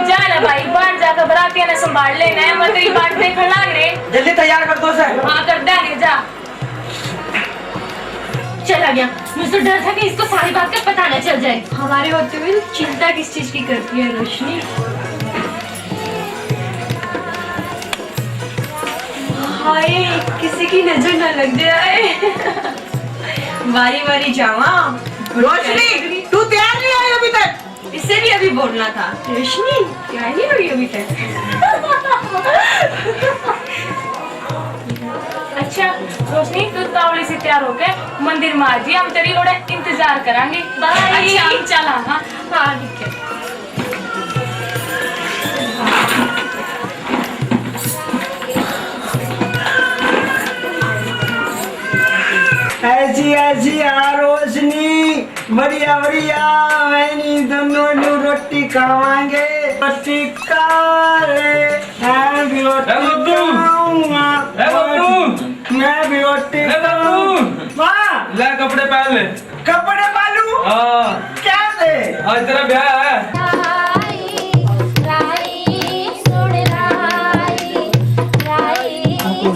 जा ना भाई, बाहर जाकर बरातियां ने संभाल लेना है, मैं तेरी बाट देखने लाग रहे। जल्दी तैयार कर दो उसे। हाँ, कर देंगे, जा। चला गया। मुझे तो डर था कि इसको सारी बात का पता न चल जाए। हमारे होते हुए चिंता किस चीज की करती है रोशनी? हाय, किसी की नजर ना लग जाए। वारी वारी जावा। रोशनी, तू तैयार नहीं हुई अभी तक? इससे भी अभी बोलना था। रोशनी, तैयार नहीं हुई अभी तक? अच्छा, रोशनी, तू तावली से तैयार होके मंदिर में आ जी, हम तेरी ओड़े इंतजार करांगे। बाय। अच्छा, हम चला, हाँ। हाँ, ठीक है। ऐसी, ऐसी आ रोशनी, बढ़िया, बढ़िया, मैं नहीं दोनों नू रोटी खावांगे। रोटी खा ले, मैं भी रोटी ए बब्बू। खाऊंगा। ए बब्बू। मैं भी रोटी ए बब्बू। खाऊंगा। वाह। ले कपड़े पहन ले। कपड़े बालू? हाँ। क्या दे? आज तेरा ब्याह है। राई, राई, सुन राई, राई,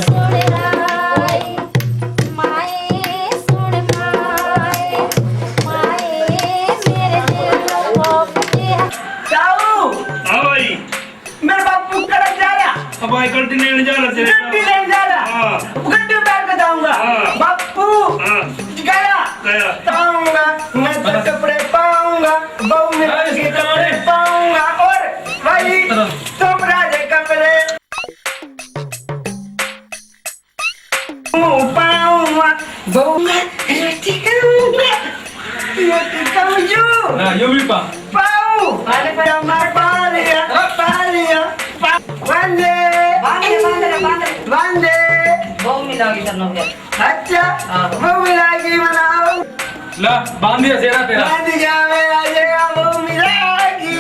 सुन राई, माए, सुन माए, माए, मेरे दिल को ताऊ! हाँ भाई। मेरा बापू कड़क जा रहा। अब आई गड्डी लेने जा रहा तेरे। गड्डी लेने जा रहा। हाँ। गड्डी में बैठ के जाऊंगा। हाँ। बापू हाँ। गया। गया। पाऊंगा, मैं तो हाँ। कपड़े पाऊंगा, बहू में हाँ, के इस तरह कपड़े से। पाऊंगा। और भाई, इस तरह। तुम राजे कपड़े। पाऊंगा, बहू मैं रोटी खाऊंगा, रोटी खाऊंगा। ना, यो भी पा। पाऊ, पा ले, पा ले। जमा पा लिया, पा लिया, पा-, बांधे। बांधे, बांधे, बांधे। बांधे। बहू मिलागी तन्नो के। अच्छा, हाँ। बहू मिलागी बनाओ। ला, बांध दिया सेरा तेरा। बांध दिया मेरा सेरा, वो मिला की।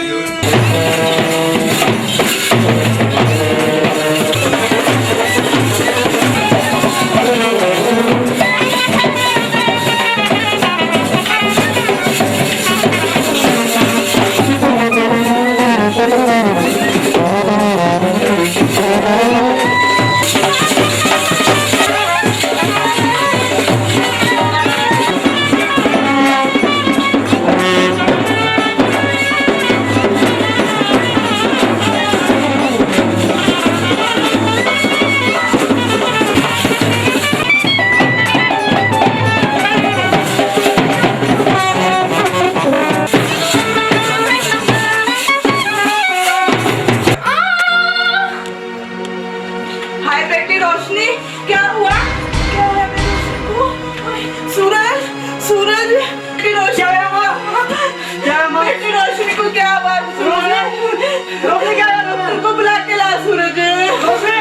हाय बेटी रोशनी, क्या हुआ? क्या हुआ मेरी रोशनी को? सूरज, सूरज, बेटी रोशनी। क्या हुआ माँ? क्या हुआ माँ? बेटी रोशनी को क्या हुआ? सूरज, रोशनी, क्या हुआ तुम्हें? डॉक्टर को बुला के ला सूरज। रोशनी,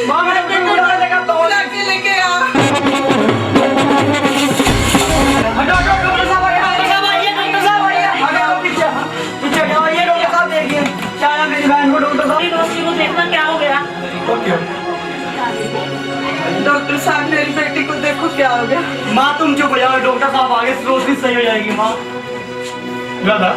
माँ, मैं डॉक्टर को बुला के लेकर आता हूँ। बुला के लेके आ। हटो, हटो, डॉक्टर साहब, आइए, डॉक्टर साहब, आइए, डॉक्टर साहब, आइए। हटो, पीछे, पीछे हटो, आइए, डॉक्टर साहब, देखिए। क्या है मेरी बहन को डॉक्टर साहब? मेरी रोशनी को देखना, क्या हो गया? ओके। डॉक्टर साहब, मेरी बेटी को देखो, क्या हो गया? माँ, तुम चुप हो जाओ, डॉक्टर साहब आगे, रोशनी सही हो जाएगी, माँ। दादा,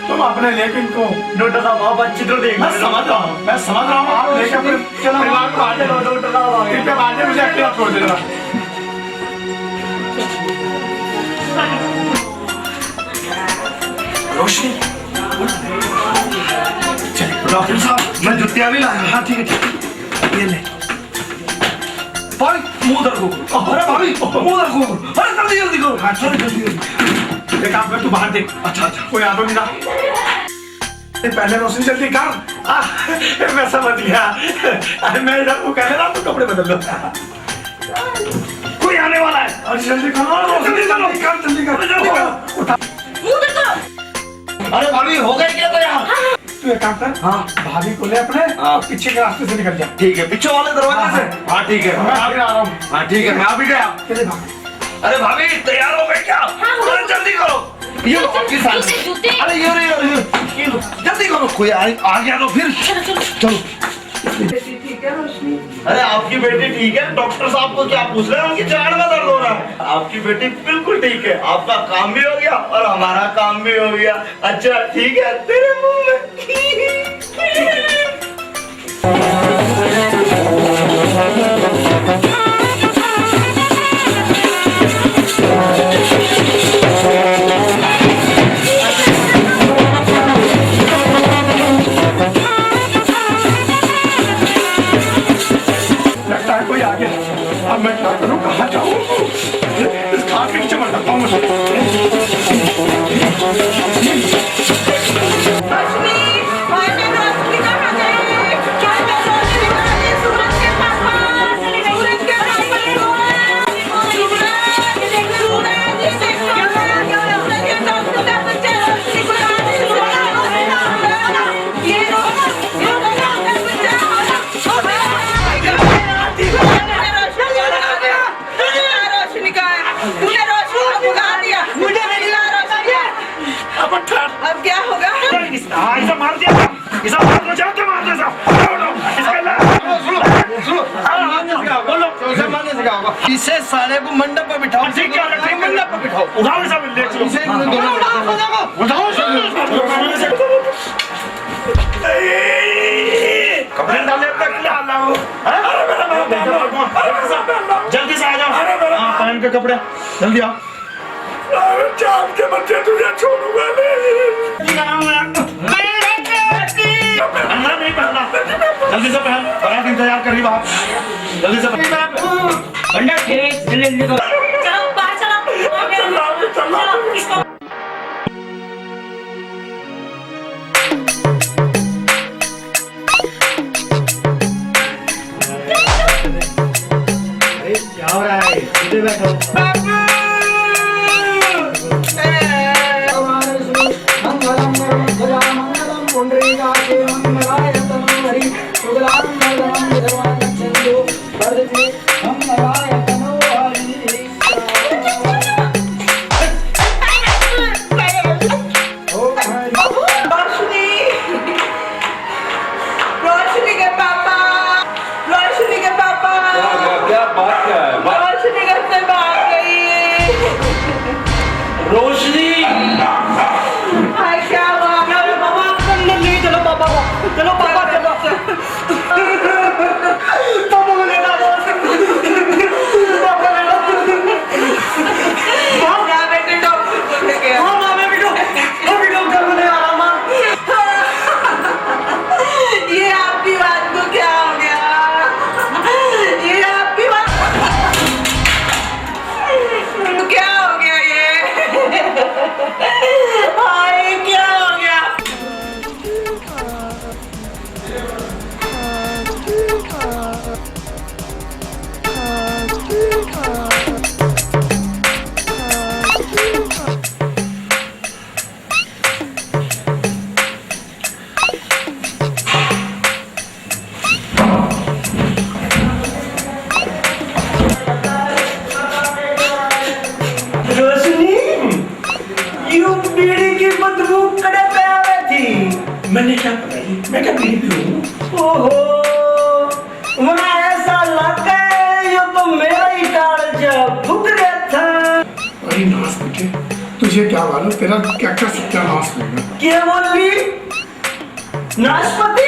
तुम अपने लेके इनको डॉक्टर साहब, आप अच्छी तरह देख मैं लो। समझ रहा हूँ, मैं समझ रहा हूँ, आप लेके अपने चलो, परिवार को बाहर चलो, निकालो। डॉक्टर साहब आ गए। कृपया बाहर मुझे अकेला छोड़ देना। रोशनी, चलिए, डॉक्टर साहब। मैं जुत्तियां भी लाया। हाँ, ठीक है, ठीक है। ये ले। भाभी, मुंह उधर को। अरे भाभी, मुंह उधर को। अरे जल्दी, जल्दी करो। हाँ, चलो, जल्दी, जल्दी। एक काम कर, तू बाहर देख। अच्छा, अच्छा। कोई आ तो नहीं रहा। ये पहले रोशनी जल्दी कर। आ, मैं समझ गया। अरे मैं इधर को कह रहा, तू कपड़े बदल लो। कोई आने वाला है। अरे जल्दी करो, जल्दी करो। जल्दी कर, जल्दी कर। अरे जल्दी करो। उठा। मुंह देखो। अरे भाभी, हो गए क्या तो यार? तू एक काम कर, हाँ। भाभी को ले अपने, हाँ। पीछे के रास्ते से निकल जा। ठीक है, पीछे वाले दरवाजे हाँ, से। हाँ। हाँ, ठीक है। मैं फिर आ रहा हूँ। हाँ, ठीक है, मैं अभी गया। चले भाभी। अरे भाभी, तैयार हो गए क्या? हाँ, हाँ। अरे जल्दी करो। ये लो, चल, चल, आपकी साड़ी। जूते, जूते। अरे ये लो, ये लो, ये लो। ये लो। जल्दी करो, कोई आ, आ गया तो फिर। चलो, चलो। चलो। बेटी ठीक है रोशनी? अरे आपकी बेटी ठीक है, डॉक्टर साहब को क्या पूछ रहे हैं, उनकी जान में दर्द हो रहा है। आपकी बेटी बिल्कुल ठीक है, आपका काम भी हो गया और हमारा काम भी हो गया। अच्छा ठीक है, तेरे मुंह में। लगता है कोई आ गया। अब मैं क्या करूं, कहाँ जाऊं? इस खाट के नीचे मर जाता हूं मैं। रोशनी, भाई बहन रोशनी कहाँ गई? भाई बहन रोशनी कहाँ गई? सूरज के पापा, सूरज के पापा, सूरज, सूरज, सूरज, सूरज, सूरज के पापा, रोशनी को, ये रोशनी, ये रोशनी का बच्चा। रोशनी का है। तूने रोशनी को भगा दिया। मुझे मेरी रोशनी है। अब उठा। अब क्या होगा? हाँ, इसे मार दिया। इसे मार दो, जाओ, मार दो, जाओ। जाओ, जाओ। इसके ला-, सुनो, सुनो, सुनो। हाँ, हाँ, बोलो। इसे मारने से क्या होगा? इसे साले को मंडप पे बिठाओ। ठीक है, ठीक है। मंडप पे बिठाओ। उठाओ इसे, ले चलो। इसे दोनों उठाओ, उठाओ, उठाओ। उठाओ इसे। कपड़े डाले तक क्या लाओ? हाँ? अरे मेरा बाप, अरे मेरा बाप। जल्दी से आ जाओ। अरे मेरा हाँ, बाप। पहन के कपड़े, जल्दी आओ। अरे जान के बच्चे, तुझे छोड़ूंगा नहीं। पहनना नहीं पहनना। जल्दी से पहन, बारात इंतजार कर रही बाहर। जल्दी से पहन। बंडा खेत, जल्दी, जल्दी करो। चलो, बाहर चलो। चलो, चलो। चलो, इसको अरे, क्या हो रहा है? सीधे बैठो। मंगलम मंगलम पुंडरीकाक्षे मंगलाय तनोहरि शुक्लां वरदं विष्णुं शशिवर्णं चतुर्भुजं। रोशनी, रोशनी के पापा, रोशनी के पापा। क्या, क्या, क्या बात क्या है? बात रोशनी घर से भाग गई। रोशनी। हाय, क्या हुआ? अरे पापा, अंदर नहीं, चलो पापा को, चलो पापा, चलो। पापा को लेना, पापा लेना। माँ। जा बेटे, डॉक्टर को लेके आ। हाँ, माँ, मैं भी डॉ-, मैं भी डॉक्टर को ले आ रहा, माँ। ये आपकी बात को क्या हो गया? ये आपकी बात क्या हो गया ये? हाय, क्या हो गया? रोशनी, यू बीड़ी की बदबू कड़े पे आवे थी? मैंने क्या पता जी, मैं क्या बीड़ी पीऊँ? ओहो, वहाँ ऐसा लगे, यो तो मेरा ही कालजा फूक रहा था। अरे नाश बेटे, तुझे क्या मालूम तेरा क्या क्या सत्यानाश होगा। क्या बोली? नाशपति?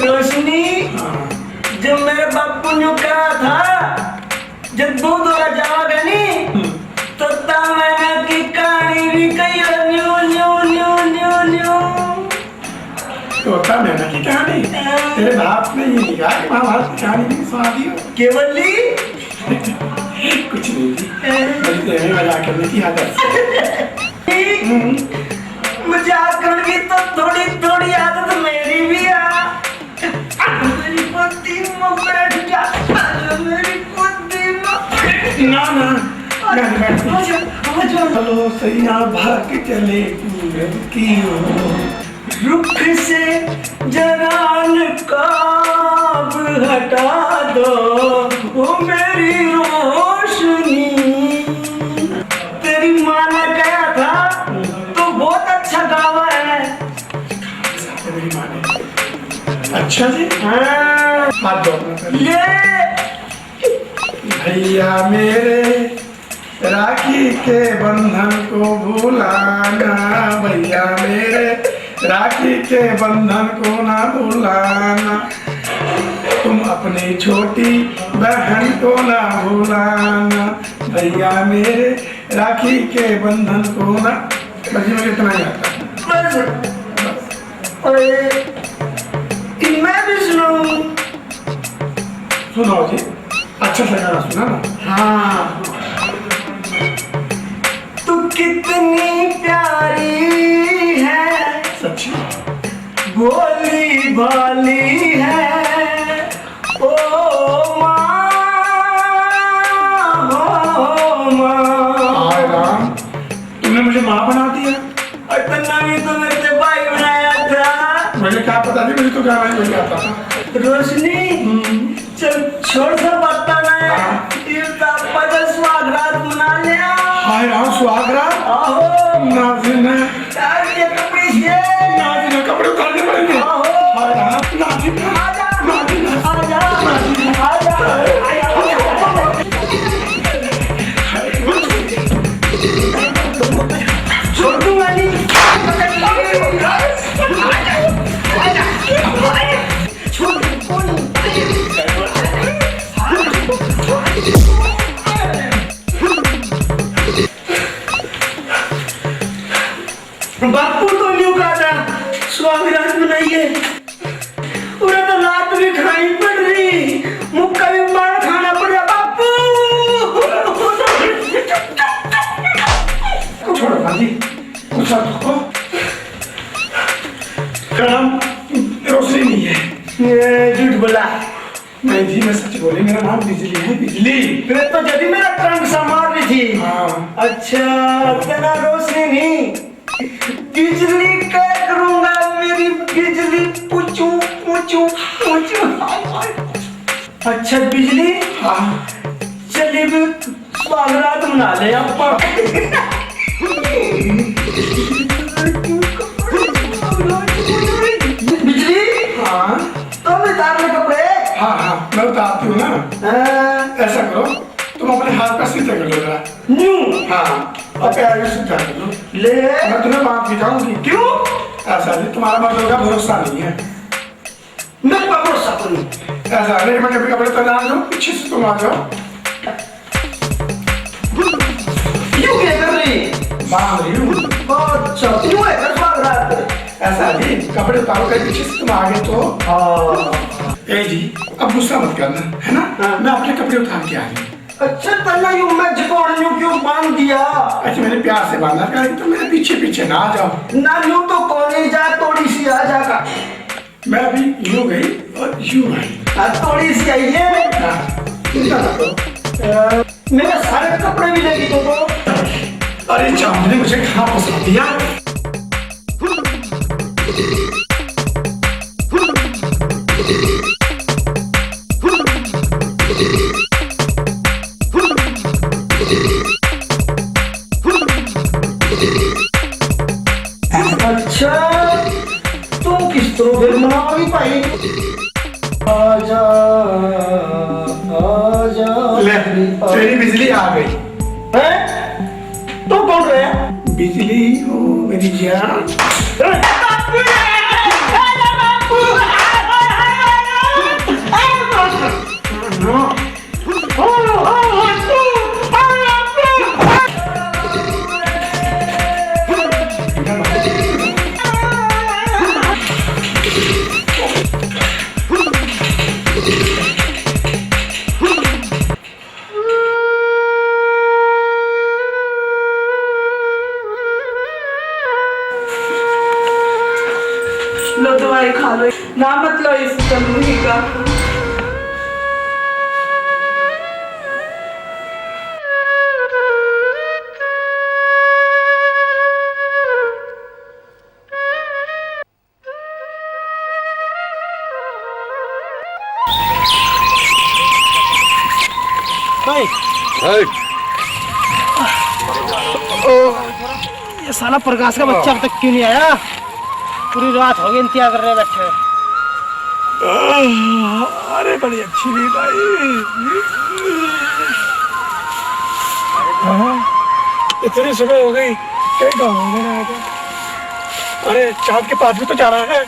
रोशनी, हाँ। जब मेरे बापू ने कहा था, जब दूध वाला जाओगे नी, तो तावैना की कहानी भी कही हो, new, new, new, new, new. तोता मैना की कहानी। तेरे बाप ने ये नहीं कहा कि महाभारत की कहानी नहीं सुना दी हो। केवली। कुछ नहीं जी, बस तेरे मजाक करने की आदत है। हम्म। मजाक करने की तो थोड़ी थोड़ी आदत मेरी भी है। मेरी गोदी में बैठ जा, मेरी गोदी में। ना, ना, मैं नहीं बैठती। आ जा, आ जा। चलो सैया भाग चले पूरब की ओर। रुख से जरा नकाब हटा दो, ओ मेरी रोशनी। तेरी माँ ने कहा था, तू बहुत अच्छा गावा है। मेरी माँ ने। अच्छा जी। हाँ। हाथ दो अपना पहले। ले। भैया मेरे, राखी के बंधन को भुलाना, भैया मेरे, राखी के बंधन को ना भुलाना, तुम अपनी छोटी बहन को ना भुलाना, भैया मेरे, राखी के बंधन को ना। बस जी, मुझे इतना ही आता है। बस। अरे, मैं भी सुनाऊं? सुनाओ जी, अच्छा सा गाना सुना ना। हाँ। तू कितनी प्यारी है, सच्ची। भोली भाली है, ओ माँ, ओ माँ। हाय राम, तुमने मुझे माँ बना दिया। और तन्ने भी तो मेरे से भाई बनाया था। मुझे क्या पता थी, मुझे तो गाना ही वही आता था। रोशनी, हम्म। चल, छोड़ सा बात ना है। हाँ। ये तो आपा तो सुहाग रात मना लिया। हाय राम, सुहाग रात? आहो। ना जी, ना। यार, ये कपड़े ये। ना जी, ना, कपड़े उतारने पड़ेंगे। आहो। हाय राम, ना जी, ना। आजा। ना जी, ना। आजा। ना जी, ना। आजा। छोड़ दूंगा नहीं। बापू तो न्यू कहा था, सुहाग रात मनाइए। उन्हें तो लात भी खानी पड़ रही, मुक्का भी मार खाना पड़ा बापू। छोड़ो ना जी, गुस्सा थूको। मेरा नाम रोशनी नहीं है। ये झूठ बोला। नहीं जी, मैं सच बोली, मेरा नाम बिजली है, बिजली। फिर तो जदी मेरा करंट सा मार रही थी। हाँ। अच्छा, तेरा रोशनी नहीं, बिजली क्या करूंगा, मेरी बिजली पूछू, पूछू, पूछू। अच्छा बिजली, हाँ। चलिए भी सुहाग रात मना ले आपा। बिजली, हाँ। तो भी उतार ले कपड़े। हाँ, हाँ, मैं उतारती हूँ ना। हाँ। ऐसा करो, तुम अपने हाथ पैर सीधे कर लो जरा। न्यू? हाँ, और पैर भी सीधा कर लो। ले। मैं तुम्हें बांध के जाऊंगी। क्यों? ऐसा नहीं, तुम्हारा मर्दों का भरोसा नहीं है। मेरे पर भरोसा तो नहीं। ऐसा नहीं, मैं कभी कपड़े पहना दूं, पीछे से तुम आ जाओ। क्यों क्या कर रही? बांध रही हूँ। अच्छा, क्यों है घर बांध रहा है? ऐसा जी, कपड़े उतारो, कहीं पीछे से तुम आ गए तो। हाँ। ए जी, अब गुस्सा मत करना, है ना? हाँ। मैं अपने कपड़े उतार के आ रही हूँ। अच्छा, तन्ने यूं मैं जकोड़ न्यू क्यों बांध दिया? अच्छा, मैंने प्यार से बांधा था, तो मेरे पीछे पीछे ना आ जाओ। ना, यूं तो कोनी जा, थोड़ी सी आ जागा। मैं अभी यूं गई और यूं आई। हाँ, थोड़ी सी आई है। हाँ। चिंता मत करो। अ, मेरे सारे कपड़े भी लेगी तो, तो। अरे चांद ने मुझे कहाँ फंसा दिया? अच्छा, तू किस तरह फिर मनाओगी भाई? आजा, आजा, ले, आजा। तेरी बिजली आ गई। हैं? तू कौन रहा? बिजली हो मेरी जान। लो, दवाई खा लो। ना मत लो इस तलूही का। भाई। भाई। ये साला प्रकाश का बच्चा अब तक क्यों नहीं आया? पूरी रात हो गई इंतजार कर रहे बैठे। अरे, बड़ी अच्छी नींद आई। हाँ, इतनी सुबह हो गई, कहीं गाँव में ना आ जाए। अरे, चांद के पास भी तो जाना है।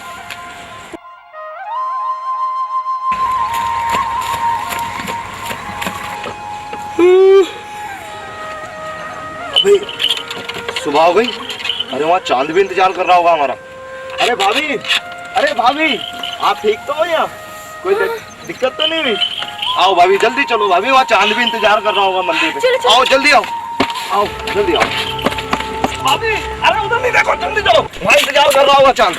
अबे, सुबह हो गई। अरे, वहाँ चांद भी इंतजार कर रहा होगा हमारा। अरे भाभी, अरे भाभी, आप ठीक तो हो यहाँ? कोई दिक-, दिक्कत तो नहीं हुई? आओ भाभी, जल्दी चलो भाभी, वहाँ चांद भी इंतजार कर रहा होगा मंदिर पे। चलो, चलो। आओ, जल्दी आओ, आओ, जल्दी आओ। भाभी, अरे उधर नहीं देखो, जल्दी चलो, वहाँ इंतजार कर रहा होगा चांद।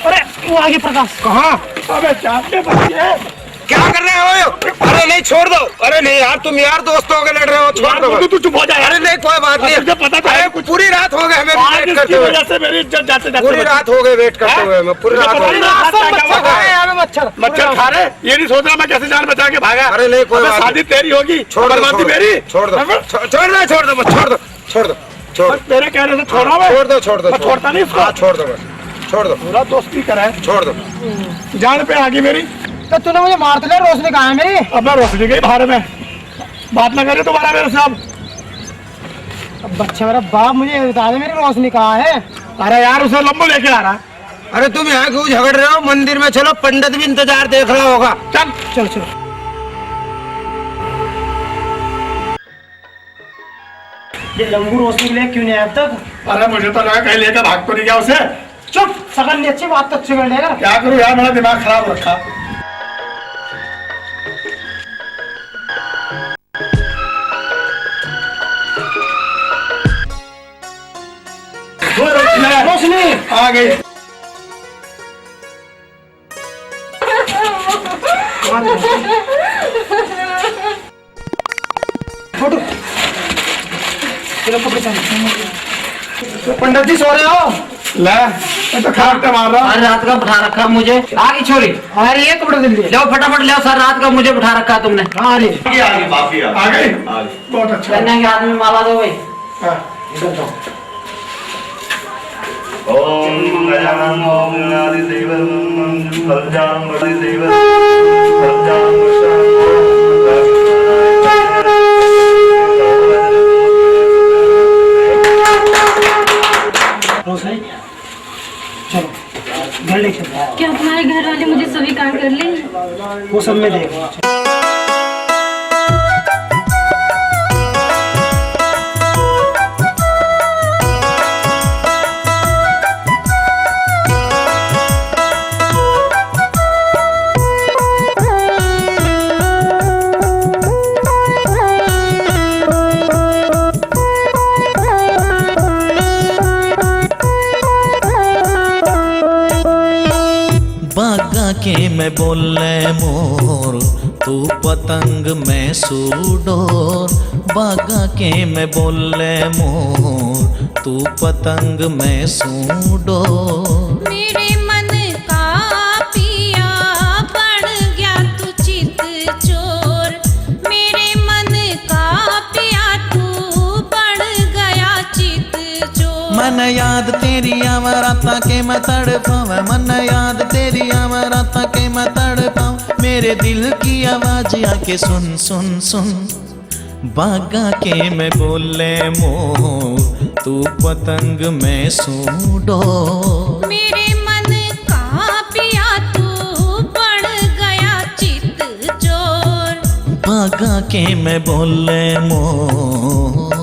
अरे, वो आ गए प्रकाश। कहाँ? अबे, चांद के बच्चे। क्या कर रहे हो? अरे नहीं, छोड़ दो। अरे नहीं यार, तुम यार दोस्त हो के लड़ रहे हो, छोड़ यार, दो। तू, तू चुप हो जा यार। अरे नहीं, कोई बात नहीं। तुझे पता तो है अरे कुछ। पूरी रात हो गई हमें भी आज वेट इसकी करते हुए। वजह से मेरी इज्जत जाते जाते पूरी बची। रात हो गई वेट करते हैं? हुए हमें, पूरी तुझे रात पता हो नहीं गई। रात का क्या मच्छर हुआ? खाए यार, मच्छर। मच्छर खा रहे, ये नहीं सोच रहा मैं कैसे जान बचा के भागा। अरे नहीं, कोई अबे बात शादी नहीं। तेरी होगी, छोड़ दो, बर्बादी छोड़ दो, मेरी। छोड़ दो। अबे छो-, छोड़ दो, छोड़ दो, बस छोड़ दो, छोड़ दो। छोड़ दो। बस तेरे कहने से छोड़ा हाँ, मैं। छोड़ दो, छोड़ दो, हाँ, छोड़ दो। छोड़ता नहीं इसको। हाँ, छोड़ दो बस, छोड़ दो। पूरा दोस्ती करा है। छोड़ दो। जान पे आ गई मेरी। तो तूने मुझे मार तो लिया, रोशनी कहाँ है मेरी? अब मैं रोशनी गई बाहर में। बात ना करे दोबारा मेरे से अब। अब बच्चे मेरा बाप, मुझे ये बता दे, मेरी रोशनी कहाँ है? अरे यार, उसे लंबो लेके आ रहा। अरे तुम यहाँ क्यों झगड़ रहे हो? मंदिर में चलो, पंडित भी इंतजार देख रहा होगा। चल। चल, चल। ये लंबू रोशनी के लिए क्यों नहीं आया अब तक? अरे मुझे तो लगा कहीं लेकर भाग तो नहीं गया उसे। चुप, शक्ल नहीं अच्छी, बात तो अच्छी कर लेगा। क्या करूँ यार, मेरा दिमाग खराब रखा। रोशनी आ गई। फोटो। चलो, कपड़े पहन। तो पंडित जी सो रहे हो? ले, मैं तो खाट पे मार रहा हूँ। अरे, रात का बिठा रखा मुझे। आ गई छोरी। अरे, ये कपड़े दे दिए। जाओ, फटाफट ले आओ सर, रात का मुझे बिठा रखा तुमने। हाँ, आ रही है। आ गई, भाभी आ गई। आ गई? आ गई। बहुत अच्छा। कन्या के हाथ में माला दो भाई। हाँ। इधर दो। ओम गजानन ओम गणाधिदेव फलजाम बलिदेव फलजाम। रोशनी, चलो, घर लेके चलो। क्या तुम्हारे घर वाले मुझे स्वीकार कर लेंगे? वो सब मैं देख लूँ। बागा के मैं बोले मोर, तू पतंग मैं सूडोर। बागा के मैं बोले मोर, तू पतंग मैं सूडोर। मेरे मन का पिया बन गया तू चित चोर। मेरे मन का पिया तू बन गया चित चोर। मन याद तेरी आवा रातां के मैं तड़पावे, मन याद तेरी आवा रातां के मैं तड़पावे। मेरे दिल की आवाज आके सुन, सुन, सुन। बागा के मैं बोले मोर, तू पतंग मैं सूडोर। मेरे मन का पिया तू बन गया चित चोर। बागा के मैं बोले मोर।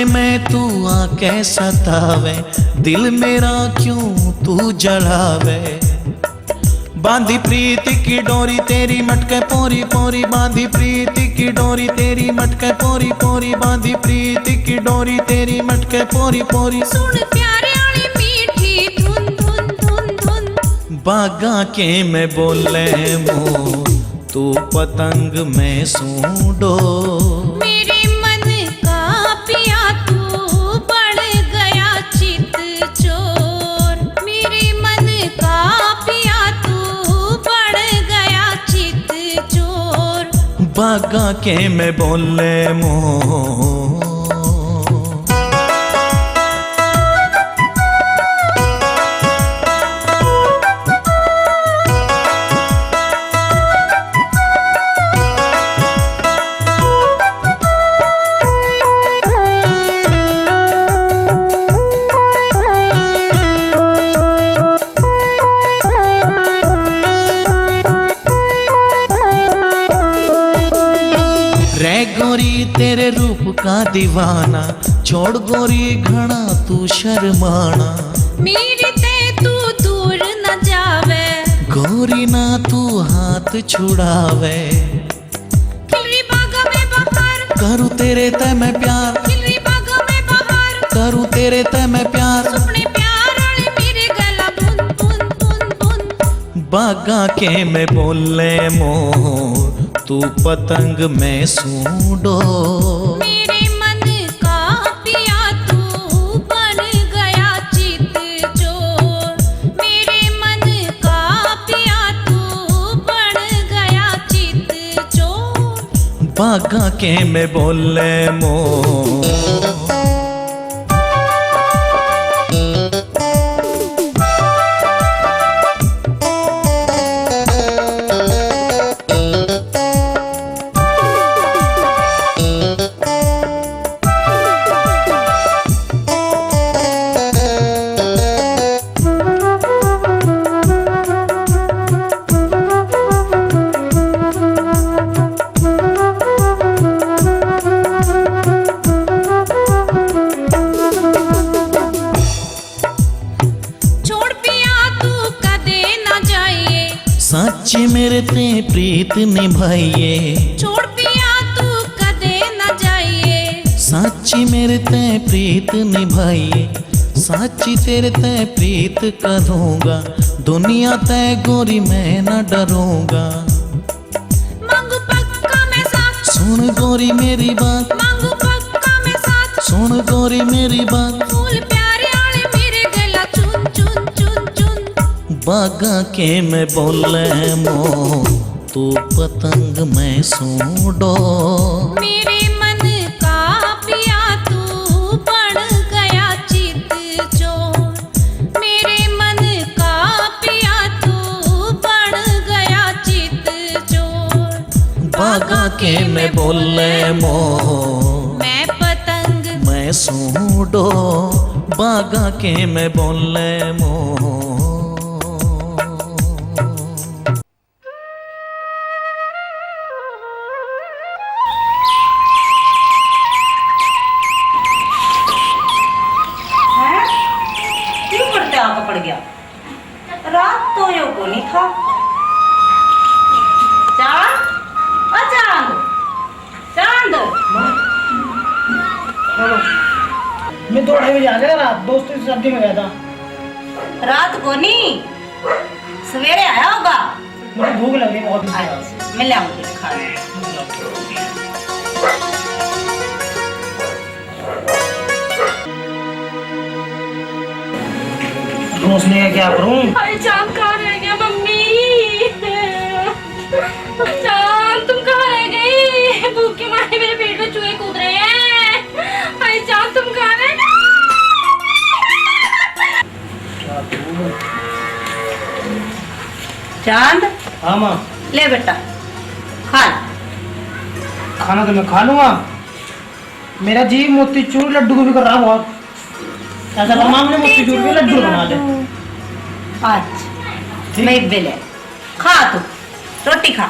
मैं तू आके सतावे, दिल मेरा क्यों तू जलावे। बांधी प्रीत की डोरी तेरी मटके पोरी पोरी, बांधी प्रीत की डोरी तेरी मटके पोरी पोरी, बांधी प्रीत की डोरी तेरी मटके पोरी पोरी। सुन प्यारे आली मीठी धुन, धुन, धुन, धुन। बागा के मैं बोले मोर, तू पतंग मैं सूं डोर। मेरे मन का पिया तू बन गया चित चोर, मेरे मन का पिया तू बन गया चित चोर। बागा के मैं बोले मोर। रह गोरी तेरे रूप का दीवाना, छोड़ गोरी घना तू शर्माना। मेरे ते तू दूर न जावे। गोरी ना तू हाथ छुड़ावे। खिलरी बाग में बहार। करूँ तेरे ते मैं प्यार। खिलरी बाग में बहार। करूँ तेरे ते मैं प्यार। सुपने प्यार आले मेरे गला बुन, बुन, बुन, बुन। बागा के मैं बोले मोर, तू पतंग मैं सूं डोर। मेरे मन का पिया तू बन गया चित चोर, मेरे मन का पिया तू बन गया चित चोर। बागा के मैं बोले मोर। छोड़ पिया तू कदे ना जाइए। साची मेरे ते प्रीत निभाइए। छोड़ पिया तू कदे ना जाइए। साची मेरे ते प्रीत निभाइए। साची तेरे ते प्रीत करूंगा। दुनिया ते गोरी मैं ना डरूंगा। मांगू पक्का मैं साथ। सुन गोरी मेरी बात। मांगू पक्का मैं साथ। सुन गोरी मेरी बात। फूल प्यारे आले मेरे गला चुन, चुन, चुन, चुन। बागा के मैं बोले मोर, तू पतंग मैं सूं डोर। मेरे मन का पिया तू बन गया चित चोर। मेरे मन का पिया तू बन गया चित चोर। बागा के मैं बोले मोर। मैं पतंग। मैं सूं डोर। बागा के मैं बोले मोर। हैं? क्यों पड़ते आके पड़ गया? रात तो यो कोनी था। चांद, ओ चांद, चांद। मैं दो ढाई बजे आ गया रात, दोस्तों की शादी में गया था। रात कोनी, सवेरे आया होगा। मुझे भूख लग रही है बहुत। अच्छा, मैं ले आऊंगी खाना। दोस्त ने क्या करूं? अरे चांद कहाँ रह गया मम्मी? चांद तुम कहाँ रह गई? भूख के मारे मेरे पेट में चूहे कूद रहे हैं। अरे चांद तुम कहाँ रह गई? चांद। हाँ माँ। ले बेटा, खा ले। खाना तो मैं खा लूंगा, मेरा जी मोतीचूर लड्डू को भी कर रहा बहुत। ऐसा कर माँ, हमने मोतीचूर के लड्डू बना ले। अच्छा, ठीक। मैं भी ले, खा तू, रोटी खा।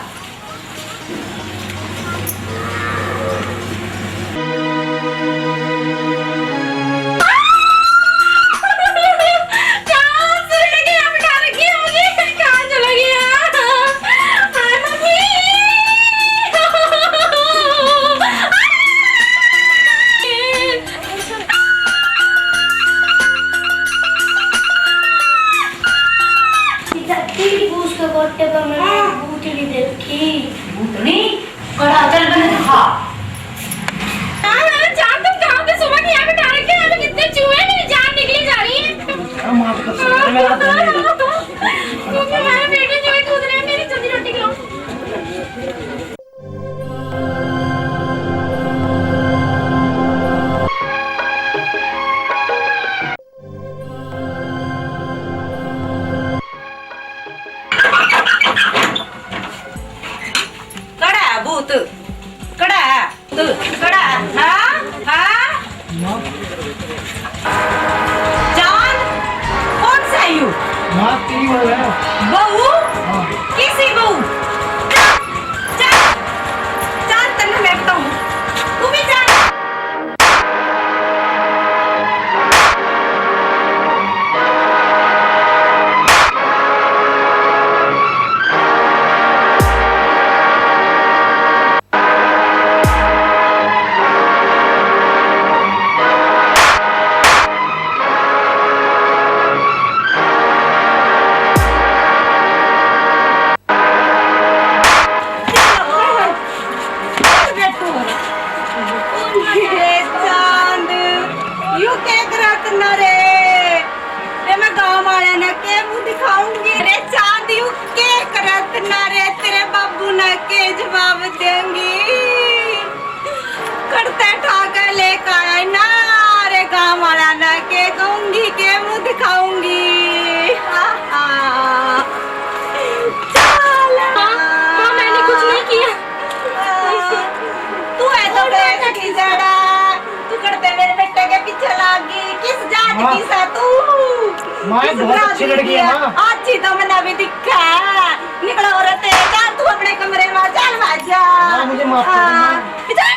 बहुत अच्छी लड़की है, माँ। आज ही तो मैंने अभी दिखा है। निकलो औरत, चल तू अपने कमरे में, चल भाग जा। माँ, मुझे माफ कर दो, माँ। हाँ। जा,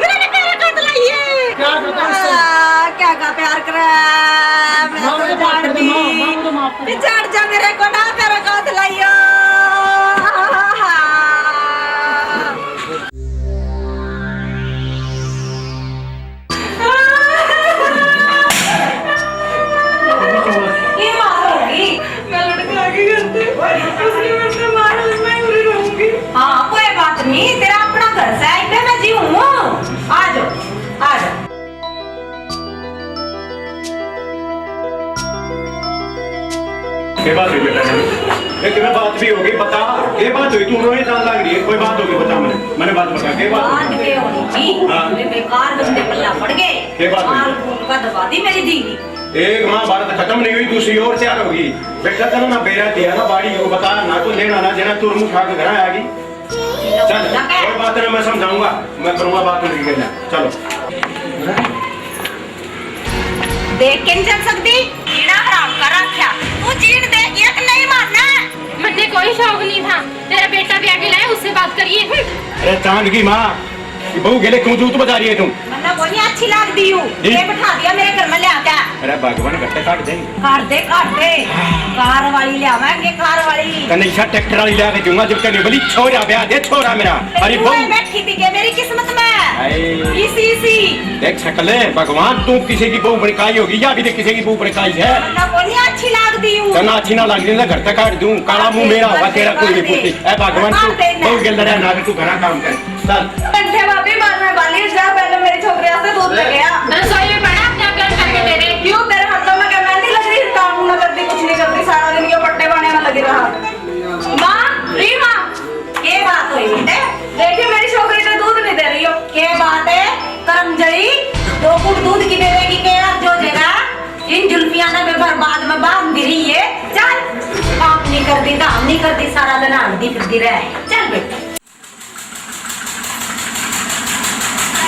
मेरे ने प्यार कर लिया। प्यार करता हूँ, सर। हाँ, क्या का प्यार करा? मैं माँ, तो मुझे माफ कर दे, माँ, माँ, मुझे माफ कर दे। जा मेरे को ना प्यार कर लिया। ये मार होगी। मैं लड़का आगे करते, उसने मुझसे मारा, मैं उधर रहूंगी। हाँ, कोई बात नहीं, तेरा अपना घर से, इधर मैं जी हूँ। आ जाओ, आ जाओ। के बात हुई बेटा? ये किमें बात भी होगी, बता। के बात हुई? तू रोए जान लग रही है। कोई बात होगी, बता मने। मने बात बता, के बात हुई? बात के होगी? हाँ। ये बेकार गंदे पल्ला पड़ गए। के बात हुई? मार कूट का दबा दी मेरी दीदी। एक महाभारत खत्म नहीं हुई, दूसरी और तैयार होगी। बेटा, चलो ना, बेरा दिया ना, बाड़ी को बता ना, तो लेना ना देना, तू मुंह उठा के घर आ गई। चल, कोई बात नहीं, मैं समझाऊंगा, मैं करूंगा बात उनकी कहना। चलो। देख के नहीं चल सकती, जीना हराम कर रखा। तू जीन दे, एक नहीं मारना। मन्ने कोई शौक नहीं था, तेरा बेटा भी आगे लाए, उससे बात करिए। हम्म। अरे चांद की माँ, ये बहू गेले क्यों जूत बजा रही है तू? मन्ना कोनी अच्छी लागदी हूँ। जी। ये बैठा दिया मेरे घर में ले आके। अरे भगवान, घर से काट देंगे। काट दे, काट दे। कार वाली ले आवांगे, कार वाली। तन्ने इसा ट्रैक्टर वाली ले आके दूंगा, जब तन्ने बोली, "छोरा ब्याह दे, छोरा मेरा।" अरे तू बहू। बैठी थी के मेरी किस्मत में? हाय। इसी, इसी। देख शकल, भगवान, तू किसी की बहू बनकाई होगी या अभी तक किसी की बहू बनकाई है? मन्ना कोनी अच्छी लागदी हूँ। तन्ना अच्छी ना लागदी ना, घर तक काट दूं। काला मुंह मेरा होगा, तेरा कोई नहीं पूछती। ए भगवान, तू काट देना। बहू के लड़ा ना, तू घरा काम कर। चल। बैठे भाभी, बाद में बाली जा, पहले मेरी छोकरी आस्ते दूध लेके आ। रसोई में पड़ा, क्या कर करके दे रहे? क्यों तेरे हाथों में क्या मेहंदी लग रही है? काम ना करती, कुछ नहीं करती, सारा दिन ये पट्टे बाने में लगी रहा। माँ, री माँ, के बात हुई बेटे? देखिए, मेरी छोकरी तो दूध नहीं दे रही हो। के बात है? करम जली, दो घूंट दूध की देवेगी के यार, जो जगह इन जुल्फिया ने मैं बर्बाद में बांध रही है। चल, काम नहीं करती, धाम नहीं करती, सारा दिन हांडती फिरती रहे। चल बेटा।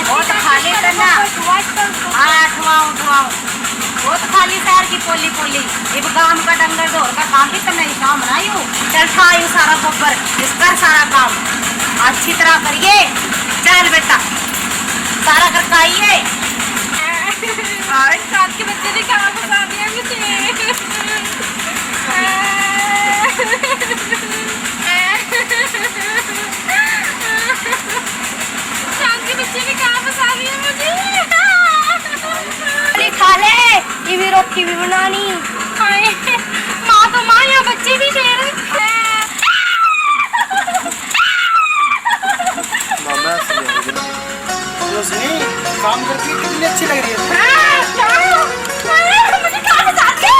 बहुत खाली करना। हाँ, ठुआऊं, ठुआऊं। बहुत खाली शहर की पोली, पोली। इब गांव का डंगर ढोर का काम भी करना ही काम ना यू। चल, ठा यू सारा गोबर, इस कर सारा काम। अच्छी तरह करिए। चल बेटा, सारा करके आइए। आज साथ के बच्चे ने कहाँ फंसा दिया मुझे। शाम के बच्चे ने कहाँ फंसा दिया मुझे? अरे खा ले, ये भी रोटी भी बनानी। हाय, माँ तो माँ, यहाँ बच्चे भी शेर। मामा, ऐसे नहीं होगा। रोशनी, काम करके कितनी अच्छी लग रही है। हाँ, हाँ, हाँ, मुझे काम साथ है।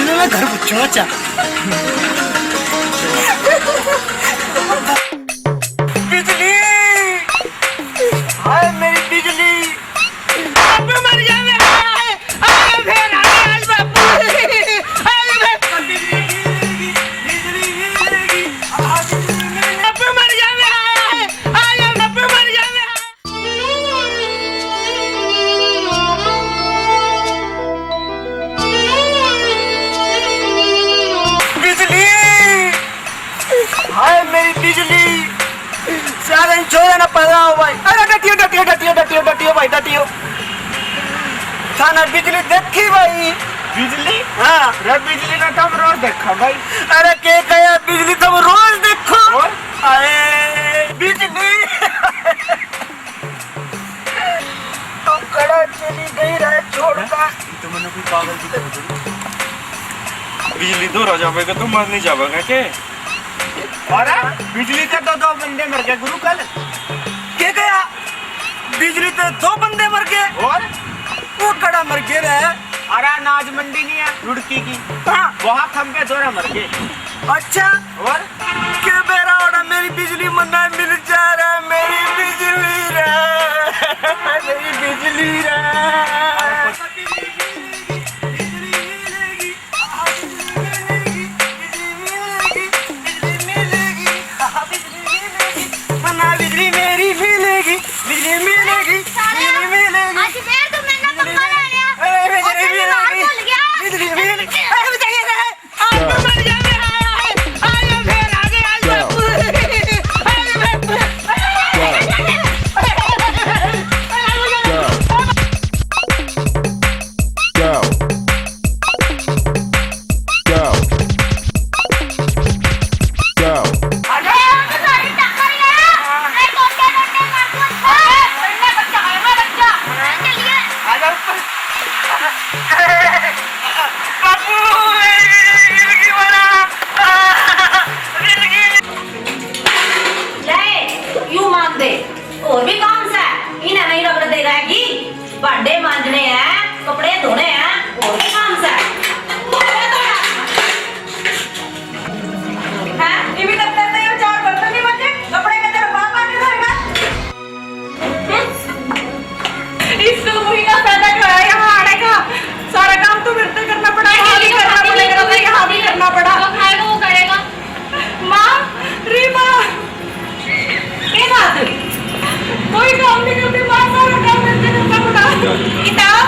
इन्होंने घर पूछो, अच्छा। बिजली, हाय मेरी बिजली। बापू मर जावे, हाय, हाय, फिर हाय, हाय, बापू। हाय, बापू मर जावे, हाय, हाय, बापू मर जावे, हाय। बिजली, हाय मेरी बिजली। सारे छोरे ना पैदा हो भाई। अरे डटियो, डटियो, डटियो, डटियो, डटियो भाई, डटियो। थाने बिजली देखी भाई? बिजली? हाँ। रे बिजली ना तो हम रोज देखा भाई। अरे के कहे बिजली तो हम रोज देखो? और? अरे बिजली। तू कड़ा चली गई रे छोड़ का। ये तो मैंने कोई पागल की तरह बोली। बिजली दो राजा भाई का तो मर नहीं जावेगा के? अरे बिजली ते तो दो बंदे मर गए गुरु कल। के गया? बिजली ते दो बंदे मर गए। और? वो कड़ा मर गए रे। अरे अनाज मंडी नहीं है रुड़की की। हाँ। वहाँ खंबे दोरा मर गए। अच्छा। और? के बेरा ओड़ा मेरी बिजली मन्ना मिल जा रे, मेरी बिजली रे, मेरी बिजली रे। बिजली मिलेगी, बिजली मिलेगी, बिजली मिलेगी, बिजली मिलेगी, बिजली मिलेगी। सारा काम तो मेरे से करना पड़ा, यहाँ भी करना पड़ेगा, यहाँ भी करना पड़ा। जो खाएगा वो करेगा। माँ, री माँ, के बात है? कोई काम नहीं करती माँ, सारा काम मेरे से करना पड़ा। किताब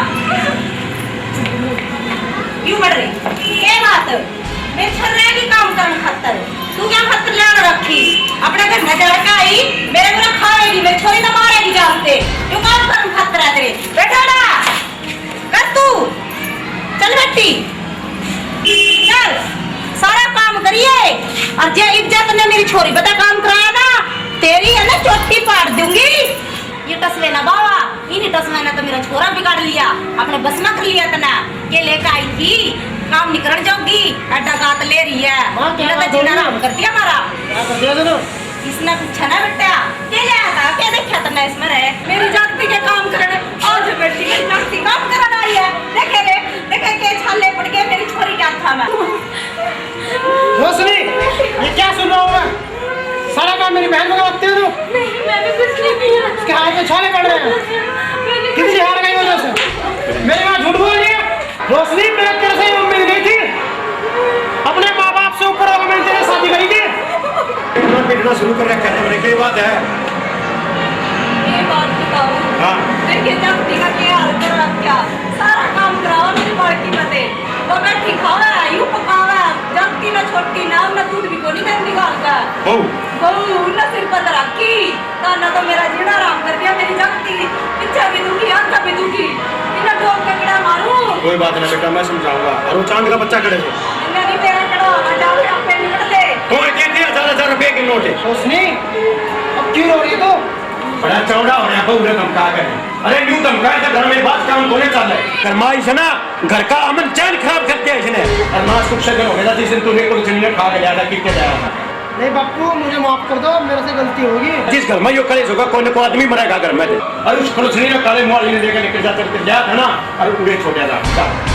यू बढ़ रही, के बात? मेरे छोरे की काम करन खातर तू क्या खातर ल्याण रखी? अपने घर में जाके आई, मेरे को खाएगी, मेरी छोरी तो मारेगी जानते। क्यों काम करन खातर है तेरे? बैठा ना। कर तू, चल बेटी, चल, सारा काम करिए। और जे इज्जत ने मेरी छोरी बता काम कराया ना, तेरी है ना चोटी पाड़ दूंगी। ये टसवे ना बावा, इन्हीं टसवे ने तो मेरा छोरा बिगाड़ लिया, अपने बस में कर लिया तना। ये लेकर आई थी, काम नहीं करन जाओगी, अड्डा गात ले रही है। माँ, क्या इन्हें तो बात हो जीना रही है? हराम कर दिया हमारा। क्या कर दिया तूने? इसने पूछा ना बेटा, के ले आता, के देखा तन्ने इसमें रहे? मेरी जागती के काम करने, आज बेटी मेरी जागती काम करने आई है। देखे रे, देखे के छाले पड़ गए मेरी छोरी के हाथा में। रोशनी, ये क्या सुन रहा हूँ मैं? सारा काम मेरी बहन को रखते हो तुम? नहीं, मैंने कुछ नहीं किया। उसके हाथ में छाले पड़ रहे हैं। मैंने कितनी हार गई वजह से? मेरे यहाँ झूठ बोल रही है। रोशनी, मेरे तेरे से ये उम्मीद नहीं थी। अपने माँ बाप से ऊपर वाला मैंने तेरे शादी करी थी। पिटना, पिटना शुरू कर रखा है तुमने, क्या बात है? ये बात बताओ। हाँ। देखिए, जागती का क्या हाल कर रखा? सारा काम कराओ मेरी बाल्टी में से। वो बैठी खावे, यूं पकावे, जागती ना छोटी ना, ना दूध भी कोनी देन निकाल के। बहू। बहू, ना सिर पर रखी। ना, ना तो मेरा जीना हराम कर दिया, मेरी जागती पीछे भी दुखी, आगे भी दुखी। इन्हें डोब के कड़ा मारूं। कोई बात ना बेटा, मैं समझाऊंगा। और वो चांद का बच्चा कड़े से? इन्हें नहीं तेरा कड़ा होगा, जाओ, आपे निकल दे। कौन दे दिया हजार हजार रुपए के नोट? उसने? अब क्यों रो रही तू? बड़ा चौड़ा हो रहा है, बहू ने धमका कर। अरे न्यू धमका के घर में बात काम कोने चल है। गरमाई से ना, घर का अमन चैन खराब कर दिया इसने। और माँ सुख से हो गया, जिस दिन तूने कुछ जमीन खा के लिया था, कितने जाया था? नहीं बापू, मुझे माफ कर दो, मेरे से गलती होगी। जिस घर में यो कलेश होगा, कोई ना कोई आदमी मरेगा घर में। और उस कलेश नहीं ना, काले मुआली ने लेकर, लेकर जाते, लेकर गया था ना, और उड़े छोड़ दिया था।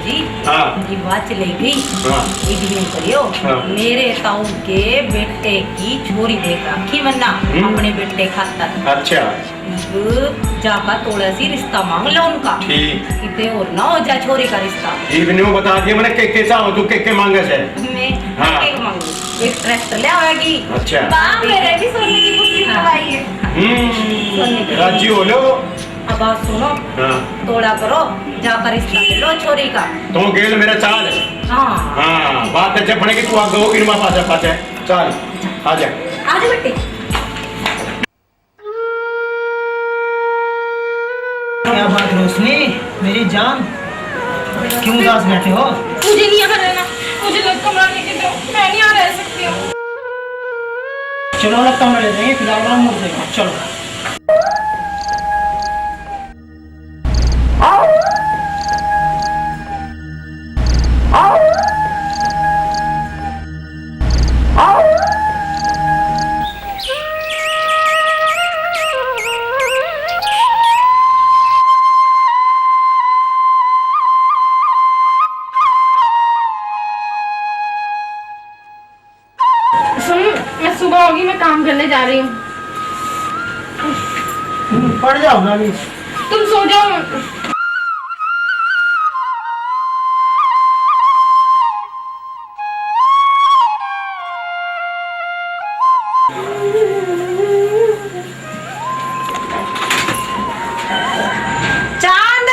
जी, हाँ। ये बात चली गई। हाँ। ये भी नहीं करियो। हाँ। मेरे ताऊ के बेटे की छोरी देख रखी मन्ना, हम्म। अपने बेटे खातर। अच्छा। इब जाका तोड़ा सी रिश्ता मांग लो उनका। ठीक। किते और ना हो जा छोरी का रिश्ता। इब न्यू बता दिया मैंने, के, के चाहो तू, के, के मांगे से? मैं हाँ। एक मांगू, एक ट्रैक्टर ले आवेगी। अच्छा। वाह, मेरे भी सोने की कुर्सी हाँ। करवाई है। हम्म, सोने की। राजी हो लो। अब बात सुनो। हाँ। तोड़ा करो, जाकर रिश्ता ले लो छोरी का। तो गेल मेरा चाल। हाँ। हाँ, बात है जब बनेगी तू आगे होगी ना पाछे पाछे। चल, आजा। आजा बेटी। क्या बात रोशनी, मेरी जान, क्यों उदास बैठे हो? मुझे नहीं यहाँ रहना, मुझे अलग कमरा लेके दो, मैं नहीं यहाँ रह सकती हूँ। चलो अलग कमरा ले देंगे, फिलहाल वहाँ मर जाएगा। चलो। सुन, मैं सुबह होगी, मैं काम करने जा रही हूँ। पड़ जाओ ना नीचे। तुम सो जाओ। चांद,